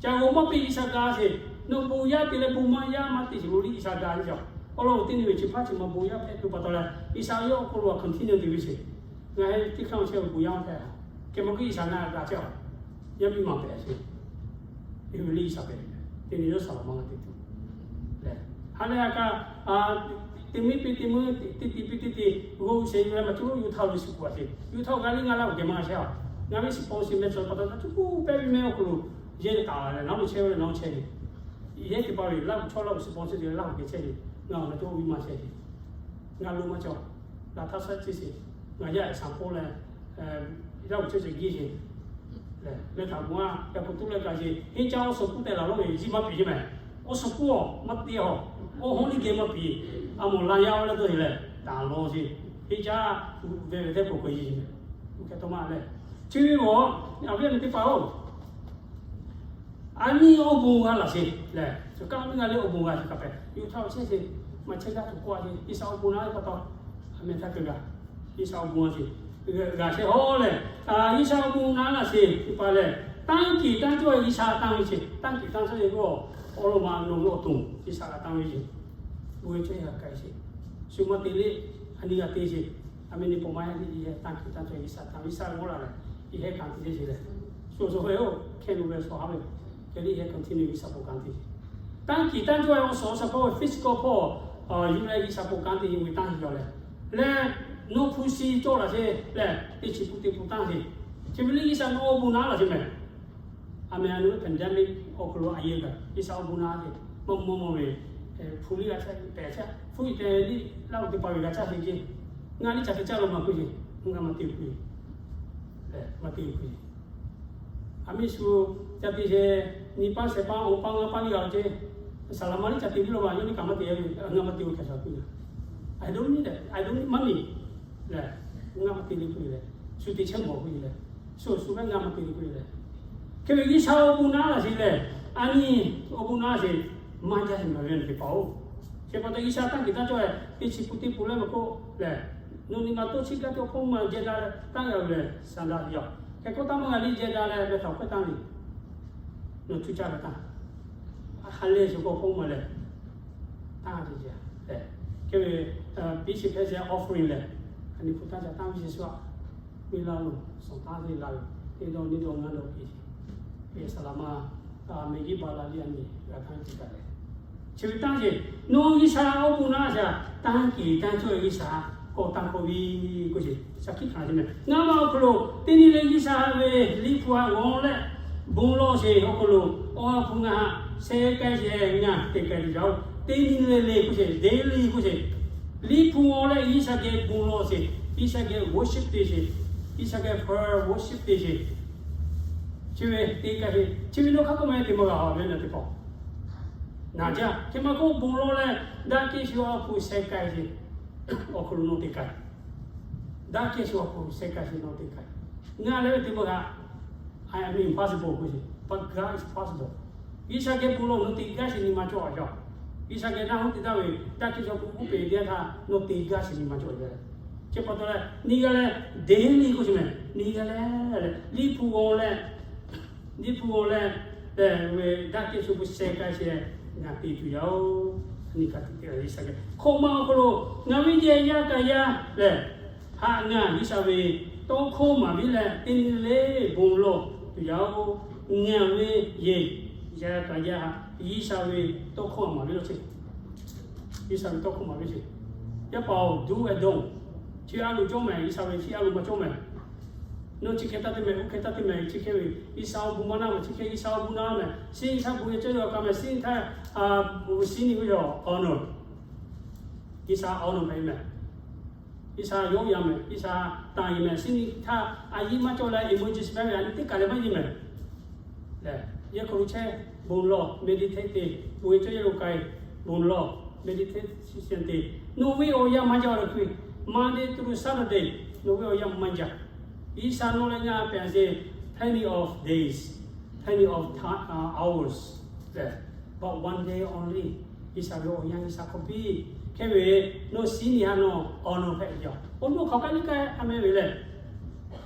ca g'aw maˇ piˇ G'uiˬsha gaˇ sheˍ. Nawˬ bon yaˇ te leh bon maˇ yaˇ maˇ te sheˍ lo liꞈ G'uiˬsha gaˇ sheˍ. Awˬ lawn teˇ nyi ve chi hpaˇ chi ma bon yaˇ hpehꞈ tuˬ pa taw leh, G'uiˬsha yawˇ awˬ hk'aw lo a continue te ve sheˍ. Ngaˬ hui teˇ hk'aˇ awˬ chehˇ ve bon yaˇ hpehꞈ, hk'e maˇ k'oˆ G'uiˬsha ngaˬ haꞈ gaˇ chehˇ a, yaˇ miˇ ma pehꞈ sheˍ. Eˬ ve liꞈ G'uiˬsha pehꞈ, teˇ nyi yawˇ saˍ laꞈ ma g'a te tuˬ leh, ha leh a kaꞈ, teˇ miˇ piˇ teˇ miˇ, teˇ tiꞈ piˇ teˇ tiꞈ g'aw sheˍ ve maˇ cawˬ. Yuˬ htaˇ ve suhˍ k'oˍ a sheˍ. Yuˬ htaˇ g'a liˇ ngaˬ laˇ g'uˬ geh maˇ g'a chehˇ a. Ngaˬ ve suhˍ paw sheˍ meh cawˬ pa taw, na cuˇ kuˇ pehˇ ve meh awˬ hk'aw lo yehˇ ve taˍ leh naˉ lo chehˇ ve naˉ chehˇ ve, yehˇ teˇ pa ve laˇ g'uˬ chawˇ laˇ g'uˬ suhˍ paw sheˍ te laˇ g'uˬ geh chehˇ ve, ngaˬ awˬ na cawˇ ve maˇ chehˇ ve, ngaˬ lo maˇ cawˬ. Laˬ htaˇ shaˉ ceˇ sheˍ. Ngaˬ yaˇ ehˍ shaˍ pawˇ leh, laˇ g'uˬ chehˇ sheˍ geh sheˍ. Leh htaꞈ bon a yaꞈ k'oˍ tuˉ leh kaꞈ sheˍ, henˇ caˇ awˬ suhˍ kuˉ tehꞈ laˬ lawˇ ve yiˇ maˇ piˍ sheˍ meh. Awˬ suhˍ kuˉ awˬ maˇ te a, awˬ hawˉ liˇ geh maˇ piˍ. A mawˬ la yaˇ awˬ leh dawˇ sheˍ leh taˍ law sheˍ. Henˇ caˇ ve ve teˇ k'oˍ k'oˍ yiˇ meh. Oˇ hk'e taw maˇ leh, chi ve awˬ, a viˉ a nyi teˇ hpaˍ-oˬ, a nyi awˬ bon g'a laꞈ sheˍ lehˬ, kaˇ miˇ g'a leh awˬ bon g'a sheˍ kaꞈ pehꞈ. Yuˬ htaˇ awˬ chehˇ sheˍ, maˇ chehˇ g'aˇ tuˬ k'oˆ a sheˍ. G'uiˬsha awˬ bon naˉ ve pa taw, a meh htaˇ hk'e g'a, G'uiˬsha awˬ bon g'a sheˍ, g'a chehˇ haw lehˬ, G'uiˬsha awˬ bon naˉ laꞈ sheˍ teˇ hpaˍ lehˬ, tanˇ kiˍ tanˇ cawˇ ve G'uiˬsha tanˇ ve sheˍ. Tanˇ kiˍ tanˇ cawˇ ve k'o, awˬ lawn ma nawˬ ve awˬ to G'uiˬsha g'a tanˇ ve sheˍ. Bon ve cawˇ g'a k'ai sheˍ. Shu maˇ te le, a nyi g'a te sheˍ. A meh nyi paw maˇ heˆ le, yehˇ tanˇ kiˍ tanˇ cawˇ G'uiˬsha tanˇ, G'uiˬsha g'aw laˬ leh, yehˇ kanˉ te sheˍ leh, shu awˬ suhˍ hk'e-oˬ hkehˇ lo ve suhˍ haˉ ve, hk'e le yehˇ continue G'uiˬsha bon kanˉ te. Tanˇ kiˍ tanˇ cawˇ ve awˬ suhˍ awˬ suhˍ hpawˇ ve physical hpawˇ yuˬ leh G'uiˬsha bon kanˉ te ve tanˇ sheˍ yaw leh, leh nawˬ hpu shi cawˇ laˬ sheˍ leh teˇ chi pun teˇ pun tanˇ sheˍ. Chi ve le G'uiˬsha nawˬ awˬ bon naˉ laꞈ sheˍ meh. A meh a nu ve pandemic awˬ hk'aw lo a yehˇ kaꞈ G'uiˬsha awˬ bon naˉ sheˍ. Maˇ maw maw ve, hpu liˇ g'a caˇ pehꞈ caˇ, hpu iˉ teh liˇ laˇ oˬ teˇ hpaˍ ve g'a caˇ sheˍ ce. Ngaˬ liˇ ca te caˇ lo maˇ k'oˆ sheˍ, ngaˬ maˇ te k'oˆ ve, maˇ te k'oˆ ve. A miˇ shu ca te sheˍ, nyi paˇ shehˍ paˇ awˬ paˇ ngaˇ paˇ liˇ g'a ce. Saˍ laꞈ ma liˇ ca te liˇ law ma yawˇ liˇ kaꞈ maˇ te ve, ngaˬ maˇ te k'oˆ hk'e shaˍ k'oˆ ve. I don't need that, I don't need money leh, ngaˬ maˇ te le k'oˆ ve leh, shu te chehˇ mawˬ k'oˆ ve leh, shu awˬ shu ve ngaˬ maˇ te le k'oˆ ve leh, hk'e ve G'uiˬsha awˬ bon naˉ laꞈ sheˍ lehˬ, A nyi, awˬ bon naˆ sheˍ, maˇ jaˇ sheˍ maˬ ve teˇ hpaˍ-oˬ. Chi pa taw G'uiˬsha tanˇ kiˬ tanˇ cawˇ leh, teˇ chi pun teˇ pun leh maˇ k'oˆ leh, nawˬ nyi ma toˇ chi gaˇ teˇ awˬ hpawˇ maˇ jehˇ daꞈ leh tanˇ g'a ve lehˬ, saˍ laꞈ ve yoˬ. Hk'e k'oˆ taˇ maˇ g'a liˇ jehˇ daꞈ leh, meh htaꞈ hkawehˇ tanˇ liꞈ, nawˬ cuˇ caˇ ve tanˇ, ha lehˬ shuˍ k'o hpawˇ maˇ lehˬ, tanˇ te jaˇ lehˬ, hk'e ve, piˇ sheˍ hpehˇ sheˍ offering lehˬ, a nyi hpu tanˇ ca tanˇ ve sheˍ shu-a, miˇ laˇ loˬ, suhˍ taˇ te la ve, teˇ dawˇ nyiˇ dawˇ ngaˇ dawˇ piˇ sheˍ. Saˍ laꞈ ma mehˬ yiˇ ba la liˇ a nyi g'a tanˇ te kaꞈ lehˬ, chi ve tanˇ sheˍ. Nawˬ G'uiˬsha awˬ bon naˆ shaˍ, tanˇ kiˬ tanˇ cawˇ ve G'uiˬsha k'awꞈ tanˇ hkawˇ ve k'oˆ sheˍ. Shaˍ hkiˆ hkanˍ sheˍ meh. Ngaˬ ma awˬ hk'aw lo teˇ nyi le G'uiˬsha ve Liꞈ hpu haꞈ g'awˬ leh bon lawˬ sheˍ awˬ hk'aw lo, awˬ ha hpu ngaˬ haꞈ sheh k'ai sheˍ, ngaˬ te k'ai tuˬ yaˇ-oˬ. Teˇ nyi le le k'oˆ sheˍ, daily k'oˆ sheˍ. Liꞈ hpu g'awˬ leh G'uiˬsha geh bon lawˬ sheˍ, G'uiˬsha geh worship te sheˍ, G'uiˬsha geh prayer worship te sheˍ. Chi ve te k'ai sheˍ, chi ve nawˬ hk'a k'oˆ meh te maˇ g'a haꞈ ve na teˇ hpaˍ. Naˍ jaˇ, hk'e maˇ k'oˆ bon lawˬ leh, daꞈ kehˬ shu awˬ hpu sheh k'ai sheˍ, awˬ hk'aw lo nawˬ te k'ai. Daꞈ kehˬ shu awˬ hpu sheh k'ai sheˍ nawˬ te k'ai. Ngaˬ leh ve te maˇ g'a. I am impossible k'oˆ sheˍ, but God is possible. G'uiˬsha geh bon lawˬ nawˬ te gaˇ sheˍ nyi ma cawˇ a jaˇ. G'uiˬsha geh naˆ hoˉ te daꞈ ve daꞈ kehˬ shu awˬ hpu uˉ peˍ teˇ yanˇ htaˇ nawˬ te gaˇ sheˍ nyi ma cawˇ a jaˇ. Chi pa taw leh nyi g'a leh, daily k'oˆ sheˍ meh, nyi g'a leh, Liꞈ hpu g'awˬ leh, Liꞈ hpu g'awˬ leh, ve daꞈ kehˬ shu awˬ hpu sheh k'ai sheˍ, ngaˬ te tuˬ yaˇ-oˬ. Nyi ka tiꞈ te G'uiˬsha geh hk'awꞈ ma awˬ hk'aw lo ngaˬ ve jehˬ yaˇ kaꞈ yaˇ lehˬ, haꞈ ngaˬ G'uiˬsha ve tawˇ hkawˇ maˍ piˇ leh teˇ nyi le bon lawˬ tuˬ yaˇ-oˬ. Ngaˬ ve yehˬ yaˇ kaꞈ yaˇ haꞈ G'uiˬsha ve tawˇ hkawˇ maˍ piˇ lawˬ sheˍ. G'uiˬsha ve tawˇ hkawˇ maˍ piˇ sheˍ. Yaˇ paˍ-oˬ, do and don't. Chi a loˍ cawˇ meh, G'uiˬsha ve chi a loˍ maˇ cawˇ meh. Nawˬ chi hk'e taˇ te meh, oˇ hk'e taˇ te meh, chi hk'e ve G'uiˬsha awˬ bon maˇ naˆ meh, chi hk'e G'uiˬsha awˬ bon naˆ meh, shinˉ htaˇ bon yehˬ cawˇ yaw kaꞈ meh, shinˉ htaˇ, shinˉ nyi ve yoˬ, honor. G'uiˬsha honor meh meh. G'uiˬsha yawˇ yaˇ meh, G'uiˬsha tanˬ yeˬ meh, shinˉ nyi htaˇ a yiˇ maˇ cawˇ leh emergency meh ve a nyi teˇ kaˬ leh maˇ yeˬ meh. Lehˬ, yehˬ hk'aw lo chehˇ, bon lawˬ meditate te, bon yehˬ cawˇ yaw lo k'ai, bon lawˬ meditation te. Nawˬ ve awˬ yanˇ maˇ jaˇ leh hkui, Monday through Saturday, nawˬ ve awˬ yanˇ maˇ jaˇ. G'uiˬsha nawˬ leh ngaˬ pehˬ a sheˍ, plenty of days, plenty of ti- hours lehˬ, but one day only. G'uiˬsha ve awˬ yanˇ G'uiˬsha hk'aw piˇ. Hk'e ve, nawˬ shinˉ nyi haꞈ nawˬ awˬ nawˬ hpehꞈ ve yoˬ. Awˬ nawˬ hk'aˬ kaꞈ liˇ k'ai a meh ve lehˬ,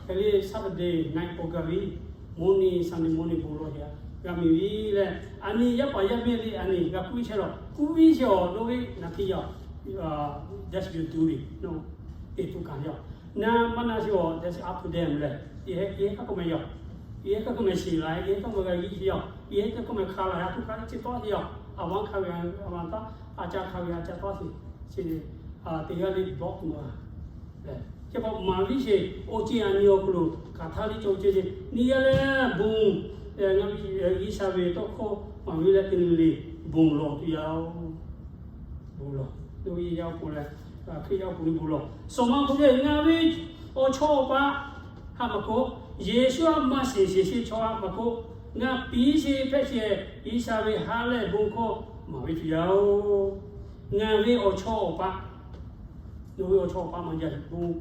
hk'e le Saturday night awˬ gaˬ ve, morning, Sunday morning bon lawˬ yaˇ g'a miˬ ve lehˬ, a nyi yaˇ paˍ yaˇ miˇ le a nyi g'a kuˇ iˉ chehˇ lawˬ, kuˇ iˉ chehˇ awˬ dawˇ ve naˬ hkiˇ yaˇ, that's your duty, nawˬ te tuˬ kaꞈ yaˇ. Naˆ maˇ naˆ sheˍ awˬ that's up to them lehˬ, i heh kaˉ k'oˆ meh yaˇ, i heh kaˉ k'oˆ meh shiˍ la, i heh kaˉ k'oˆ meh g'a yiˇ sheˍ yaˇ, i heh kaˉ k'oˆ meh hk'a la yaˇ tuˬ hk'a le chi tawˇ sheˍ yaˇ, a vaˇ hk'a ve a vaˇ taˇ, a ca hk'a ve a ca tawˇ sheˍ, chi teˇ g'aˇ le bawˆ tuˬ a Chi pa maˍ viˉ sheˍ, awˬ ceuˬ a nyi awˬ hk'aw lo hk'aˬ htaˇ liˇ cawˬ ceh ce, nyi g'a leh bon, G'uiˬsha ve tawˇ hkawˇ maˍ viˉ leh teˇ nyi le bon lawˬ tuˬ yaˇ-oˬ. Bon lawˬ, yaˇ awˬ pon leh, Hkriꞈ yaˇ awˬ pon bon lawˬ. Shawˍ ma hk'aw ve ngaˬ ve awˬ chawˇ awˬ paˆ haꞈ maˍ k'o, Yeˍsuˆ haꞈ maˇ shiˍ shiˍ sheˍ chaw haꞈ maˍ k'o, ngaˬ piˇ sheˍ hpehꞈ sheˍ, G'uiˬsha ve ha leh bon hkawˇ maˍ ve tuˬ yaˇ-oˬ. Ngaˬ ve awˬ chawˇ awˬ paˆ, nawˬ ve awˬ chawˇ awˬ paˆ maˇ jaˇ bon,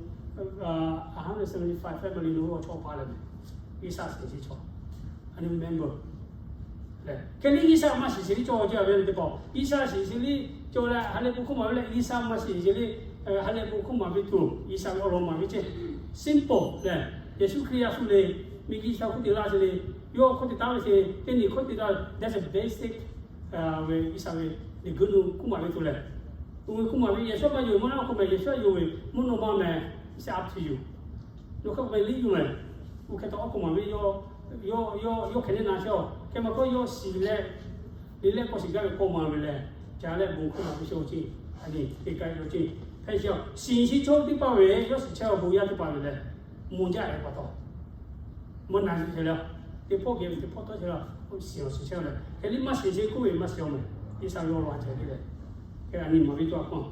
a hundred seventy five family nawˬ ve awˬ chawˇ awˬ paˆ leh meh, G'uiˬsha shiˍ sheˍ chaw, a nyi member. Hk'e liˇ G'uiˬsha maˇ shiˍ sheˍ liˇ cawˬ ceh ve teˇ hpaˍ, G'uiˬsha shiˍ sheˍ liˇ cawˬ leh ha leh bon hkawˇ maˍ ve leh G'uiˬsha maˇ shiˍ sheˍ liˇ, ha leh bon hkawˇ maˍ ve tuˬ G'uiˬsha ve awˬ lawn maˍ ve ceh. Simple leh, Yeˍsuˆ Hkriꞈ yaˇ hpu le, miˬguiˬ G'uiˬsha hkawˇ te laˇ sheˍ le, yawˇ hkawˇ te taˍ ve sheˍ, teˇ nyi hkawˇ te taˍ, that's a basic ve G'uiˬsha ve liꞈ guiˇ nu hkawˇ maˍ ve tuˬ leh, oˇ ve hkawˇ maˍ ve Yeˍsuˆ maˇ yonˍ maˇ naˆ k'oˆ meh, Yeˍsuˆ yonˍ ve mvuhˇ naw ma meh, it's up to you. Nawˬ hk'aˬ hk'e ve liˇ yuˬ meh, oˇ hk'e taw awˬ hkawˇ maˍ ve yawˇ, yawˇ hk'e le na chehˇ-oˬ. Hk'e maˇ k'oˆ yawˇ shiˍ leh, liꞈ leh k'awꞈ shiˍ gaˇ ve k'awꞈ maˍ ve leh, ca leh bon hkawˇ maˍ ve sheˍ awˬ ceuˬ, a nyi te k'ai ve awˬ ceuˬ hpehꞈ sheˍ-oˬ. Shiˍ sheˍ chaw teˇ hpaˍ ve yawˇ shiˍ chehˇ awˬ bon yaˇ teˇ hpaˍ ve leh, mvuh jaˇ ve pa taw, mvuhˇ naw shiˍ chehˇ leh, teˇ pawˆ geh ve teˇ pawˆ tawˇ chehˇ la, shiˍ awˬ shiˍ chehˇ leh, hk'e liˇ maˇ shiˍ sheˍ k'oˆ ve maˇ shiˍ-oˬ meh, G'uiˬsha ve awˬ lawn a ceh le leh, hk'e a nyi maˍ ve tuˬ a hk'aw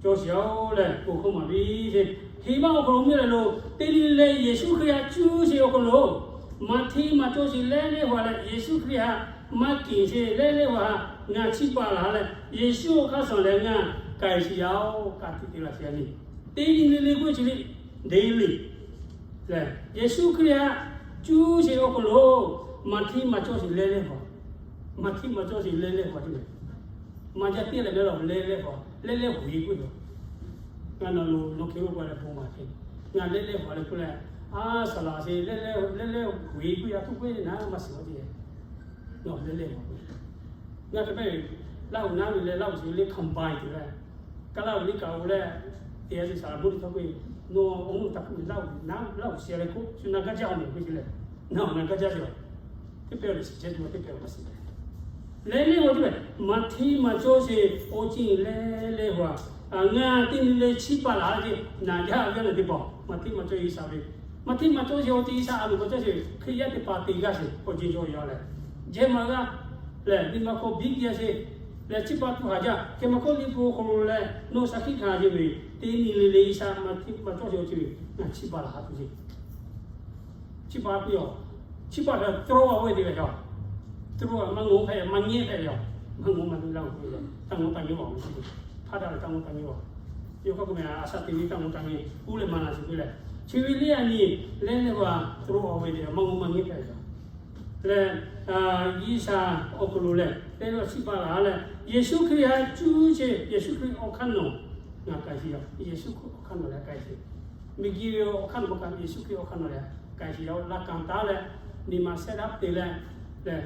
cawˬ shiˍ-oˬ leh, bon hkawˇ maˍ ve sheˍ. Heˍ maˇ awˬ hk'aw lo mvuhˇ leh lo, teˇ nyi leh Yeˍsuˆ Hkriꞈ haꞈ cuˇ sheˍ awˬ hk'aw lo, maˇ hteˇ maˇ cawˇ sheˍ leh leh haꞈ leh, Yeˍsuˆ Hkriꞈ haꞈ maˇ kinˍ sheˍ leh leh haꞈ, ngaˬ chiˇ baˬ laˬ leh, Yeˍsuˆ awˬ hk'aˇ suh leh ngaˬ k'ai sheˍ yaˇ-oˬ, ka tiꞈ te laˬ sheˍ a nyi. Teˇ nyi le le k'oˆ ve chi le, daily leh, Yeˍsuˆ Hkriꞈ haꞈ cuˇ sheˍ awˬ hk'aw lo, maˇ hteˇ maˇ cawˇ sheˍ leh leh haꞈ Maˇ hteˇ maˇ cawˇ sheˍ leh leh hpaˍ teˇ leh, maˇ jaˇ teˇ leh leh leh hpaˍ leh leh huiˍ k'oˆ yoˬ. Ngaˬ nawˬ lo nawˬ hk'e k'oˆ k'o leh bon maˍ hk'e, ngaˬ leh leh hpaˍ leh k'oˆ leh, a saˍ laˍ sheˍ leh leh leh leh huiˍ k'oˆ yaˇ tuˬ k'oˆ ve naˉ maˇ shiˍ a teˇ leh, nawˬ leh leh hpaˍ k'oˆ, ngaˬ hk'e pehˇ ve, Laˇ huˍ naˉ ve leh Laˇ huˍ sheˍ ve leh combine tuˬ leh, Kaˇ Laˇ huˍ leh kaꞈ o leh, teˇ g'aˇ teˇ saˍ laˍ bon teˇ hkawˇ k'oˆ, nawˬ awˬ moˍ taˍ kuˬ ve Laˇ huˍ naˉ Laˇ huˍ sheˍ leh k'oˆ, shu na gaˇ jaˇ awˬ moˍ k'oˆ ve leh, nawˬ na gaˇ jaˇ ve yoˬ. Teˇ pehˇ leh shiˍ jehˇ tuˬ teˇ pehˇ maˇ shiˍ leh, leh leh hpaˍ teˇ leh, maˇ hteˇ maˇ cawˇ sheˍ awˬ ceuˬ leh leh hpaˍ, ngaˬ teˇ nyi leh chiˇ baˬ laˬ ve, naˬ jaˇ ve naˬ teˇ hpaˍ maˇ hteˇ maˇ cawˇ G'uiˬsha ve, maˇ hteˇ maˇ cawˇ sheˍ awˬ ceuˬ G'uiˬsha a loˍ maˇ cawˇ sheˍ Hkriꞈ yaˇ teˇ hpaˍ te g'aˇ sheˍ awˬ ceuˬ cawˇ yaˇ leh, jehˇ maˬ g'aˇ leh nyi ma hk'aw biˇ g'a sheˍ leh chiˇ baˬ tuˬ haˍ jaˇ. Hk'e maˇ k'oˆ, liꞈ hpu awˬ hk'aw lo leh nawˬ shaˍ hkiˆ hkanˍ ve teˇ nyi le le G'uiˬsha maˇ hteˇ maˇ cawˇ sheˍ awˬ ceuˬ ngaˬ chiˇ baˬ laˬ tuˬ sheˍ. Chiˇ baˬ piˇ-oˬ. Chiˇ baˬ htaꞈ trawˇ away te ve yaˇ, trawˇ maˇ ngawˬ hpehꞈ maˇ ngehˇ hpehꞈ ve yoˬ. Maˇ ngawˬ maˇ te laˇ-oˬ k'oˆ ve, taˇ ngawˬ taˇ ngehˇ vaˬ maˇ shiˍ. Hpaˇ daꞈ leh taˇ ngawˬ taˇ ngehˇ vaˬ. Yawˇ hk'aˇ k'o meh a shaꞈ te ve taˇ ngawˬ taˇ ngehˇ uˉ leh maˇ na shiˍ k'oˆ leh, chi ve liˇ a nyi leh leh hpaˍ trawˇ away te maˇ ngawˬ maˇ ngehˇ hpehꞈ ve yoˬ. Leh G'uiˬsha awˬ hk'aw lo leh teˇ g'aˇ chiˇ baˬ laˬ leh, Yeˍsuˆ Hkriꞈ htaꞈ cuˇ sheˍ, Yeˍsuˆ Hkriꞈ awˬ hk'aˇ nawˬ ngaˬ k'ai sheˍ yoˬ. Yeˍsuˆ Hkriꞈ awˬ hk'aˇ nawˬ leh k'ai sheˍ. Miˬguiˬ ve awˬ hk'aˇ nawˬ maˇ k'ai, Yeˍsuˆ Hkriꞈ awˬ hk'aˇ nawˬ leh k'ai sheˍ yoˬ. Laˇ kanˍ taˉ leh, nyi ma set up te leh, leh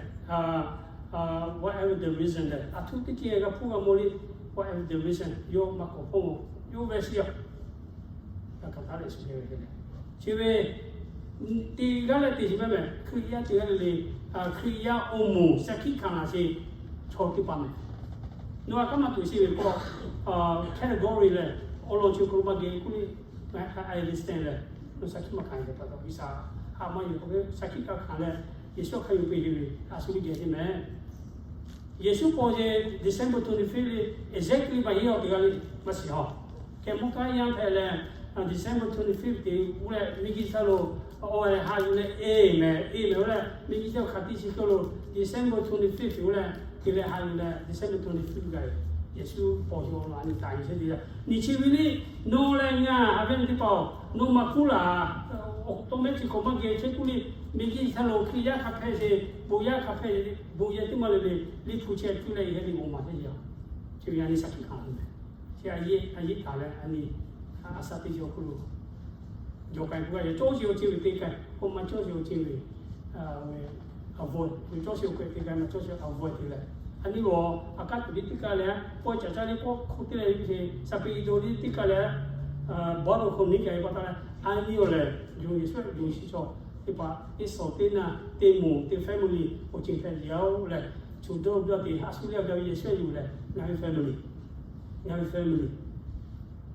whatever the reason leh, aˬ htoꞈ teˇ ceuˬ g'a hpuˇ g'a mawˬ le, whatever the reason, yawˇ maˇ k'awꞈ hpawˇ-oˬ, yawˇ ve shiˍ yoˬ. Laˇ kanˍ taˉ leh shu ve leh, chi ve teˇ g'aˇ leh teˇ shiˍ mehˍ mehˍ, Hkriꞈ yaˇ teˇ g'aˇ le le, Hkriꞈ yaˇ awˬ moˍ shaˍ hkiˆ hkanˍ laˬ sheˍ chaw teˇ hpaˍ mehˍ. Nawˬ aꞈ k'aˉ maˇ tuˬ sheˍ ve k'o, category leh awˬ lawn chi hk'aw lo maˇ geh k'oˆ le, I understand leh, nawˬ shaˍ hkiˆ maˇ hkanˍ ve pa taw G'uiˬsha haꞈ maˇ yuˬ k'oˆ ve, shaˍ hkiˆ kaꞈ hkanˍ leh, Yeˍsuˆ hk'a yuˬ peˇ heˆ ve a shu geh sheˍ mehˍ. Yeˍsuˆ paw sheˍ December twenty-fifth le, exactly baˬ yeˇ awˬ teˇ g'aˇ le maˇ shiˍ haw. Hk'e mvuhˇ kaˉ yaˇ hpehꞈ leh, December twenty-fifth te g'uˇ leh miˬguiˬ htaˇ lo awˬ leh haꞈ yuˬ leh, amen, amen oˇ leh miˬguiˬ htaˇ hk'aˬ tiˇ chi hk'oˆ lo December twenty-fifth te g'uˇ leh te leh haꞈ yuˬ leh December twenty-fifth gaˬ ve, Yeˍsuˆ paw sheˍ awˬ lawn a nyi taˍ yuˬ sheˍ te yaˇ. Nyi chi ve le, nawˬ leh ngaˬ a ve teˇ hpaˍ-oˬ, nawˬ maˇ kuˉ laˬ, awˬ tawˇ mehˆ chi hk'awꞈ maˇ geh chehˇ kuˉ le, miˬguiˬ htaˇ lo Hkriꞈ yaˇ hk'a hpehꞈ sheˍ, bon yaˇ hk'a hpehꞈ, bon yaˇ teˇ maˇ le le, liꞈ hpu chehˇ cuˇ leh yehˇ le g'aw maˍ sheˍ yaˇ. Chi ve a nyi shaˍ hkiˆ hkanˍ ve mehˍ. Chi a yeˆ a yeˆ taˍ leh a nyi a shaꞈ teˇ chi awˬ hk'oˆ lo jawˬ k'ai k'oˆ g'a yaˇ, cawˇ sheˍ awˬ ceuˬ ve te k'ai, k'o maˇ cawˇ sheˍ awˬ ceuˬ ve avoid, cawˇ sheˍ awˬ hk'oˆ te k'ai maˇ cawˇ sheˍ avoid te leh, a nyi g'awˬ a kaˉ tuˬ liˇ teˇ kaˇ leh, pawehˇ caˍ caˇ liˇ k'awˇ hk'oˆ teˇ leh, shaˍ peꞈ i do liˇ teˇ kaˇ leh, bawˇ lo hk'aw nyi kaꞈ e pa taw leh, a nyi awˬ lehˬ yonˍ Yeˍsuˆ yonˍ shiˍ chaw teˇ hpaˍ teˇ shawˍ teˇ naˇ teˇ moˍ teˇ family awˬ ceuˬ hpehꞈ yaˇ-oˬ leh, choˬ dawˇ dawˇ te haꞈ shu leh gaˬ ve Yeˍsuˆ yuˬ lehˬ, ngaˬ ve family, ngaˬ ve family,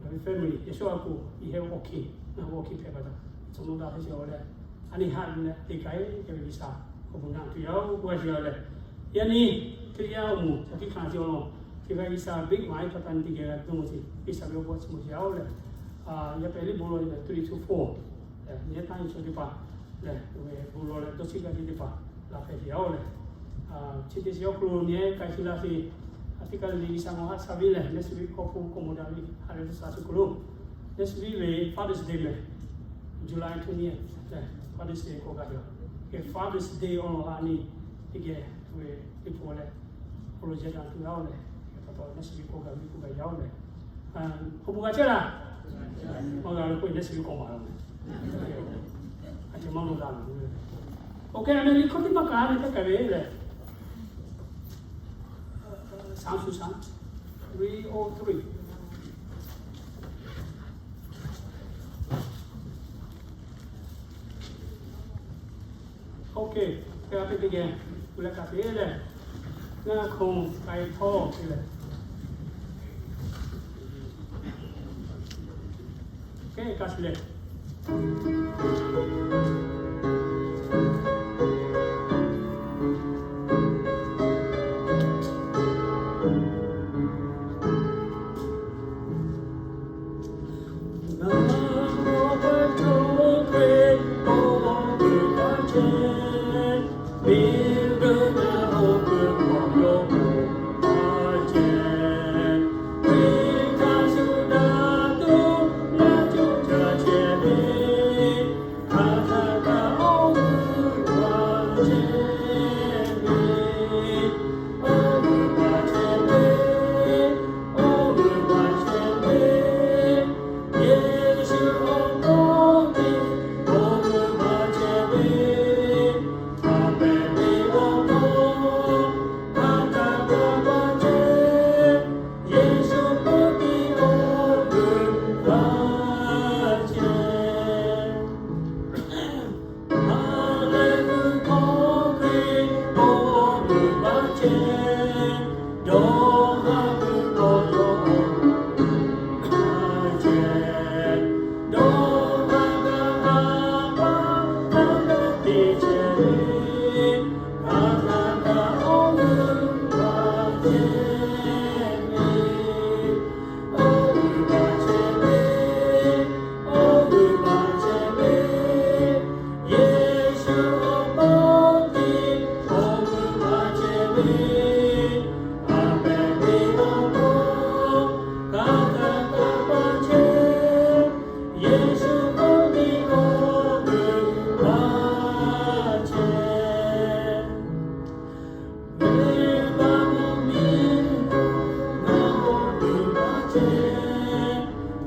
ngaˬ ve family Yeˍsuˆ a k'o, i heh awˬ hk'e, ngaˬ hui awˬ hk'e hpehꞈ pa taw, tcuh nawˇ daꞈ hk'e sheˍ-oˬ leh, a nyi haꞈ yuˬ leh te k'ai ve G'uiˬsha awˬ bon naꞈ tuˬ yaˇ-oˬ k'oˆ g'a sheˍ leh, yaꞈ nyi Hkriꞈ yaˇ awˬ moˍ shaˍ hkiˆ hkanˍ chi awˬ lawn, chi ve G'uiˬsha biˇ maˍ e pa taw nyi teˇ geh g'a dawˇ sheˍ, G'uiˬsha ve awˬ bon chi mawˬ sheˍ yaˇ-oˬ leh, yaˇ pehꞈ liˇ bon law three to four, nyi taˇ nyi chaw teˇ hpaˍ lehˬ, bon law leh dawˇ chiˇ g'a teˇ teˇ hpaˍ laꞈ hpehꞈ sheˍ yaˇ-oˬ leh, chi teˇ chi awˬ hk'aw lo nyi k'ai chi laˇ sheˍ. A teˇ kaˇ le le G'uiˬsha mawˬ haˆ sha ve lehˬ, next week k'awꞈ hpu k'awꞈ mawˬ daꞈ ve ha lehˬ teˇ sha chi hk'aw lo, next week ve Father's Day mehˍ, July twentieth lehˬ Father's Day k'awꞈ gaˬ ve yoˬ. Father's Day awˬ lawn a nyi teˇ geh ve teˇ hpaˍ leh, awˬ lawn yehˬ daꞈ tuˬ yaˇ-oˬ leh, pa taw next week k'awꞈ gaˬ ve k'awꞈ gaˬ yaˇ-oˬ leh, awˬ bon g'a chehˇ laˇ. Maˇ g'a ve k'o next week k'awꞈ maˍ laˇ. A ceh maˇ maˇ g'a laˇ. Okay, a nyi liꞈ hkawˇ teˇ maˇ kaꞈ a nyi teˇ kaˬ ve lehˬ, สามศูนย์สาม three oh three. Okay, hk'e a hpehꞈ teˇ geh, kuˬ leh kaꞈ te leh, ngaˬ hk'oˆ k'ai htawˇ te leh, hk'e kaꞈ te leh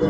Teˇ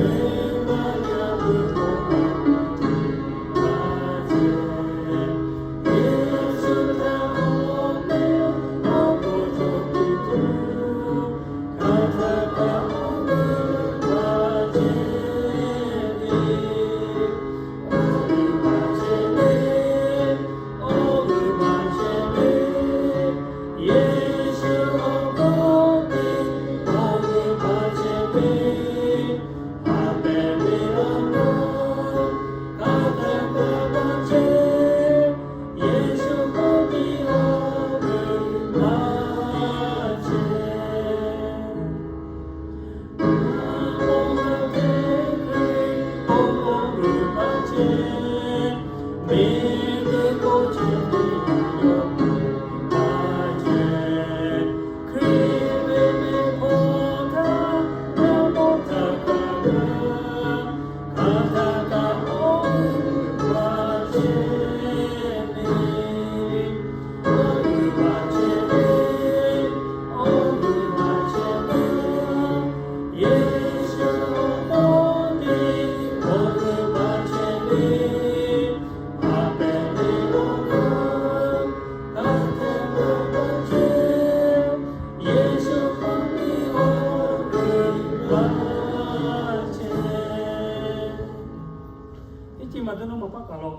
ceuˬ maˬ dawˇ nawˇ maˬ paˆ kaˬ law.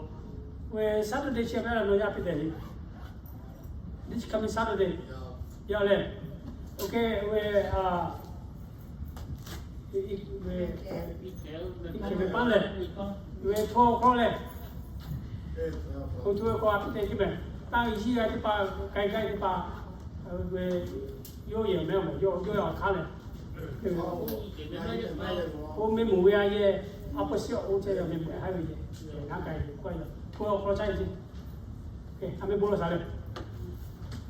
Ve Saturday chi hk'e ve la nawˬ yaˇ hpehꞈ tehꞈ le. This coming Saturday. Yaˇ lehˬ, okay, ve, a, ve, ve paˇ lehˬ, ve hpawˇ hk'aw lehˬ, hk'o htu ve hk'aw a hpehꞈ tehꞈ chi mehˬ. Taˇ yiˇ g'a teˇ hpaˍ, k'ai gaˇ teˇ hpaˍ, ve yawˇ yehˬ mehˍ mehˬ, yawˇ yawˇ awˬ hk'aˇ lehˬ, k'oˆ mehˆ moˍ ve a yehˬ, a pawˆ shiˉ awˬ k'oˆ chehˇ ve mehˆ moˍ haˉ ve yehˬ, haˉ k'ai ve k'oˆ a, hk'o awˬ hk'aw caˇ ve ce. Hk'e a mehˆ bon lawˬ shaˍ leh,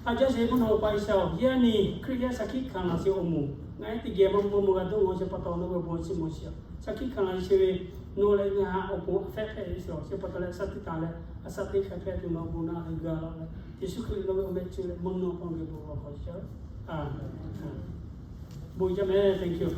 a jaˇ sheˍ mvuhˇ naw pa G'uiˬsha oˬ, yaˇ nyi Hkriꞈ yaˇ shaˍ hkiˆ hkanˍ laˬ sheˍ awˬ moˍ, ngaˬ hui teˇ geh maˇ maˇ maˇ g'a dawˇ g'aw sheˍ pa taw, nawˬ ve bon chi maˍ sheˍ. Shaˍ hkiˆ hkanˍ laˬ sheˍ ve, nawˬ leh ngaˬ ha awˬ pon a hpehꞈ hpehꞈ ve sheˍ. Chi pa taw leh a shaˉ teˇ taˍ leh a shaˉ teˇ hk'a hpehꞈ tuˬ nawˬ bon naˆ leh g'a laˇ leh, Yeˍsuˆ Hkriꞈ nawˬ ve awˬ meh chi leh mvuhˇ naw pa ve bon lawˬ hk'aw shaˍ. Aˬ, bon jaˇ mehˍ. Thank you.